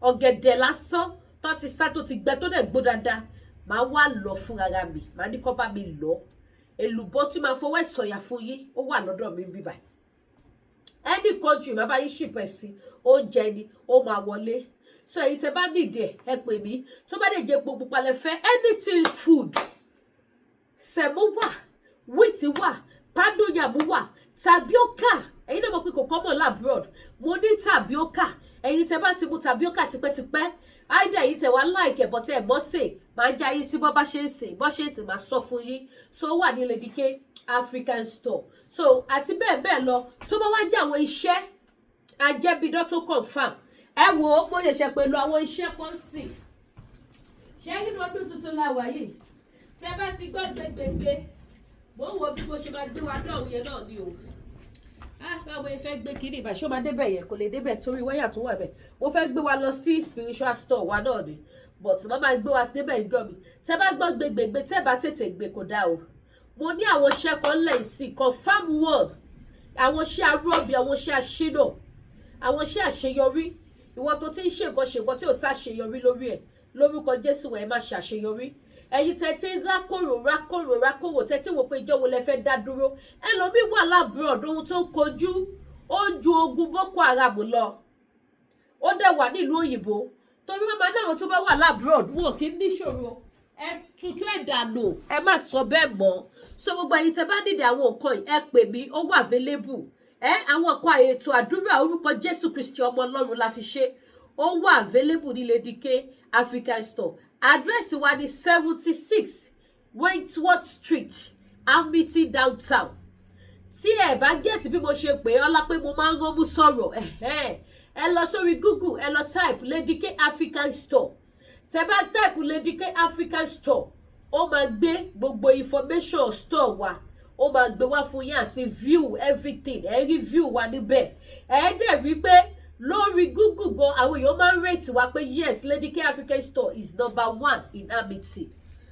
ọ̀gẹ̀dẹ̀ lásán tó ti sá, tó ti gbẹ, tó dẹ̀ gbó dáadáa, màá wá lọ fún ara mi, màá ní kó bá mi lọ. Èlùbọ́ tí màá fọwọ́ ìsọ̀yà fún yín, ó wà lọ́dọ̀ mi bí báyìí. Any country, màá bá yín ship ẹ̀ sí. Oúnjẹ ni ó máa wọlé. So èyí tẹ́ bá nídìí ẹ̀, ẹ pè mí. Tó bá lè jẹ́ epo pupa lẹ fẹ́, anything food, semo wà, wheat wà, poundo yam wà, tapioca. Ẹ̀yin náà mọ̀ pé kò common l'abroad, mo ní tapioca. Ẹ̀yin tẹ́ bá ti mu tapioca tipẹ́tipẹ́, áìdá ẹ̀yin tẹ́ wá like ẹ̀ bọ́tẹ́ ẹ̀ mọ́ sè, máa já yín sí bọ́ bá ṣe ń sè, bọ́ ṣe ń sè, máa sọ fún yín. So ó wà ní Lady K African Store. So àti bẹ́ẹ̀ bẹ́ẹ̀ lọ. Tó bá wá jẹ́ àwọn iṣẹ́ ajẹ́bidán tó confirm, ẹ wo, mo ṣẹ̀ṣẹ̀ pẹ̀lú àwọn iṣẹ́ kan sí. Ṣé nínú ọdún tuntun la wà yìí, tẹ́ bá ti gbọ́ gbẹgbẹgbẹ, mo ń wo bí mo ṣe máa gbé wa náà yẹn náà ni o. Ah, báwo ẹ fẹ́ gbé kiri ìbà, ṣó máa débẹ̀ yẹn? Kò lè débẹ̀ torí wáyà tó wà bẹ̀. Mo fẹ́ gbé wa lọ sí spiritual store wa náà ni, but mo máa gbé wa débẹ̀ ìjọ mi. Tẹ́ bá gbọ́ gbẹgbẹgbẹ, tẹ́ bá tètè gbé, kò dáa o. Mo ní àwọn iṣẹ́ kan lẹ́yìn sí confirm word, àwọn iṣẹ́ arọ́bì, àwọn iṣẹ́ aṣínà, àwọn iṣẹ́ àṣeyọrí. Ìwọ tó ti ń ṣe nǹkan ṣe nǹkan tí ò ṣàṣeyọrí lórí ẹ̀, lórúkọ Jésù, ẹ̀ máa ṣàṣeyọrí. Ẹ̀yin tẹ́ ti ń rákòrò rákòrò rákòrò, tẹ́ tí wò pé ìjọ wo lẹ fẹ́ dá dúró, ẹlòmíì wà l'abroad, ohun tó ń kojú ó ju ogun Boko Haram lọ, ó dẹ̀ wà nílùú òyìnbó, torí wọn máa ní àwọn tó bá wà l'abroad, wọn kì í níṣòro. Ẹ tutù ẹ̀ dànù, ẹ má sọ bẹ́ẹ̀ mọ́. So gbogbo ẹ̀yin tẹ́ bá nídìí àwọn nǹkan yìí, ẹ pè mí, ó wà available. Ẹ àwọn nǹkan ètò àdúrà, orúkọ Jésù Kristi ọmọ Ọlọ́run la fi ṣe, ó wà available ní Lady K African Store. Àdírẹ́sì wa ní 76 Wentworth Street, Hamilton downtown. Tí ẹ bá get bí mo ṣe pè é, ọlá pé mo máa ń ránmú sọ̀rọ̀, ẹ lọ sórí Google, ẹ lọ type Lady K African Store. Tẹ bá type Lady K African Store, ó máa gbé wá. Ẹ lọ sí Ó máa gbé gbogbo information store wa, ó máa gbé wá fún yín àti view everything. Ẹ rí view wa níbẹ̀. Ẹ dẹ̀ rí pé lórí Google gan, àwọn èèyàn máa ń rate wa pé yes, Lady K African Store is number one in Amity.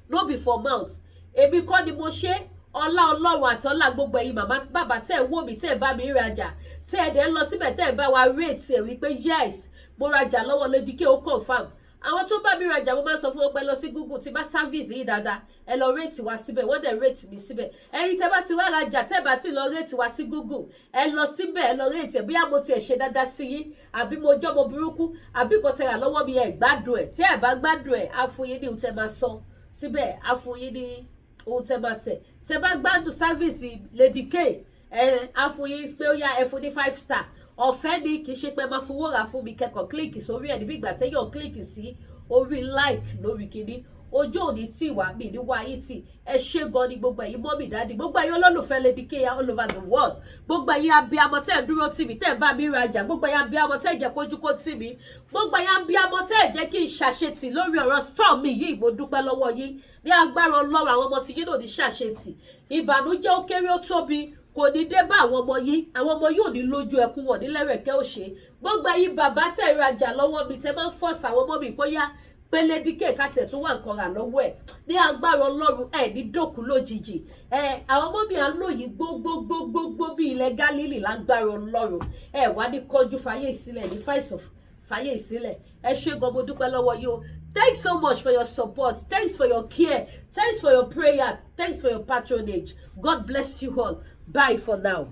No be for mouth, èmi kọ́ ni mo ṣe. Ọlá Ọlọ́run àti ọlá gbogbo ẹ̀yin màmá, bàbá tẹ́ ẹ̀ wò mí, tẹ́ ẹ̀ bá mi rajà, tẹ́ ẹ̀ dẹ̀ ń lọ síbẹ̀, tẹ́ ẹ̀ bá wa rate ẹ̀ wípé yes, mo rajà lọ́wọ́ Lady K, ó confirm. Àwọn tó bá mi rajà, mo máa ń sọ fún wọn pé lọ sí Google, tí bá service yìí dáadáa, ẹ lọ rate wa síbẹ̀. Wọ́n dẹ̀ rate mi síbẹ̀. Ẹ̀yin tẹ́ bá ti wá rajà, tẹ́ bá ti lọ rate wa sí Google, ẹ lọ síbẹ̀, ẹ lọ rate ẹ̀. Bóyá mo tiẹ̀ ṣe dáadáa sí yín, àbí mo jọ́ mo burúkú, àbí kò tẹ̀ rà lọ́wọ́ mi, ẹ̀ gbádùn ẹ̀. Tí ẹ̀ bá gbádùn ẹ̀, á fún yín ní ohun tẹ́ máa sọ síbẹ̀, á fún yín ní ohun tẹ́ máa tẹ̀. Tẹ́ bá gbádùn service Lady K, ẹ á fún yín pé ó yá, ẹ fún ní 5 star. Ọ̀fẹ́ ni, kì í ṣe pé máa fowó rà fún mi. Kẹ́kọ̀ọ́ click sórí ẹ̀ níbi ìgbà téèyàn click sí orí like lórí kíní. Ojú òní tí wà mí ní wáyé tì. Ẹ ṣé gan ni, gbogbo ẹ̀yin mummy, daddy, gbogbo ẹ̀yin olólùfẹ́ Lady K all over the world, gbogbo ẹ̀yin abiyamọ tẹ́ ẹ̀ dúró tì mí, tẹ́ ẹ̀ bá mi rajà, gbogbo ẹ̀yin abiyamọ tẹ́ ẹ̀ jẹ́ kójú kó tì mí, gbogbo ẹ̀yin abiyamọ tẹ́ ẹ̀ jẹ́ kí n ṣàṣetì lórí ọ̀rọ̀ store mi yìí, mo dúpẹ́ lọ́wọ́ yín. Ní agbára Ọlọ́run, àwọn ọmọ tí yín náà ní ṣàṣetì. Ìbànújẹ́, ó kéré, ó tóbi, kò ní dé bá àwọn ọmọ yín. Àwọn ọmọ yóò ní lójú ẹkún wọn nílẹ̀rẹ̀kẹ́ òṣè. Gbogbo ẹ̀yin bàbá tẹ́ ẹ̀ rajà lọ́wọ́ mi, tẹ́ máa ń force àwọn ọmọ mi bóyá pé Lady K ká tiẹ̀ tún wà nǹkan rà lọ́wọ́ ẹ̀, ní agbára Ọlọ́run, ẹ̀ ní dòkú lójijì. Ẹ̀ àwọn ọmọ mi à ń lò yìí gbogbogbogbogbò bí ilẹ̀ Gálílì. Lágbára Ọlọ́run, ẹ̀ wá ní kọjú fàyè ìsílẹ̀, ní fàìsàn fàyè ìsílẹ̀. Ẹ ṣé gan, mo dúpẹ́ lọ́wọ́ yìí o. Thanks so much for your support, thanks for your care, thanks for your prayer, thanks for your patronage. God bless you all. Bye for now.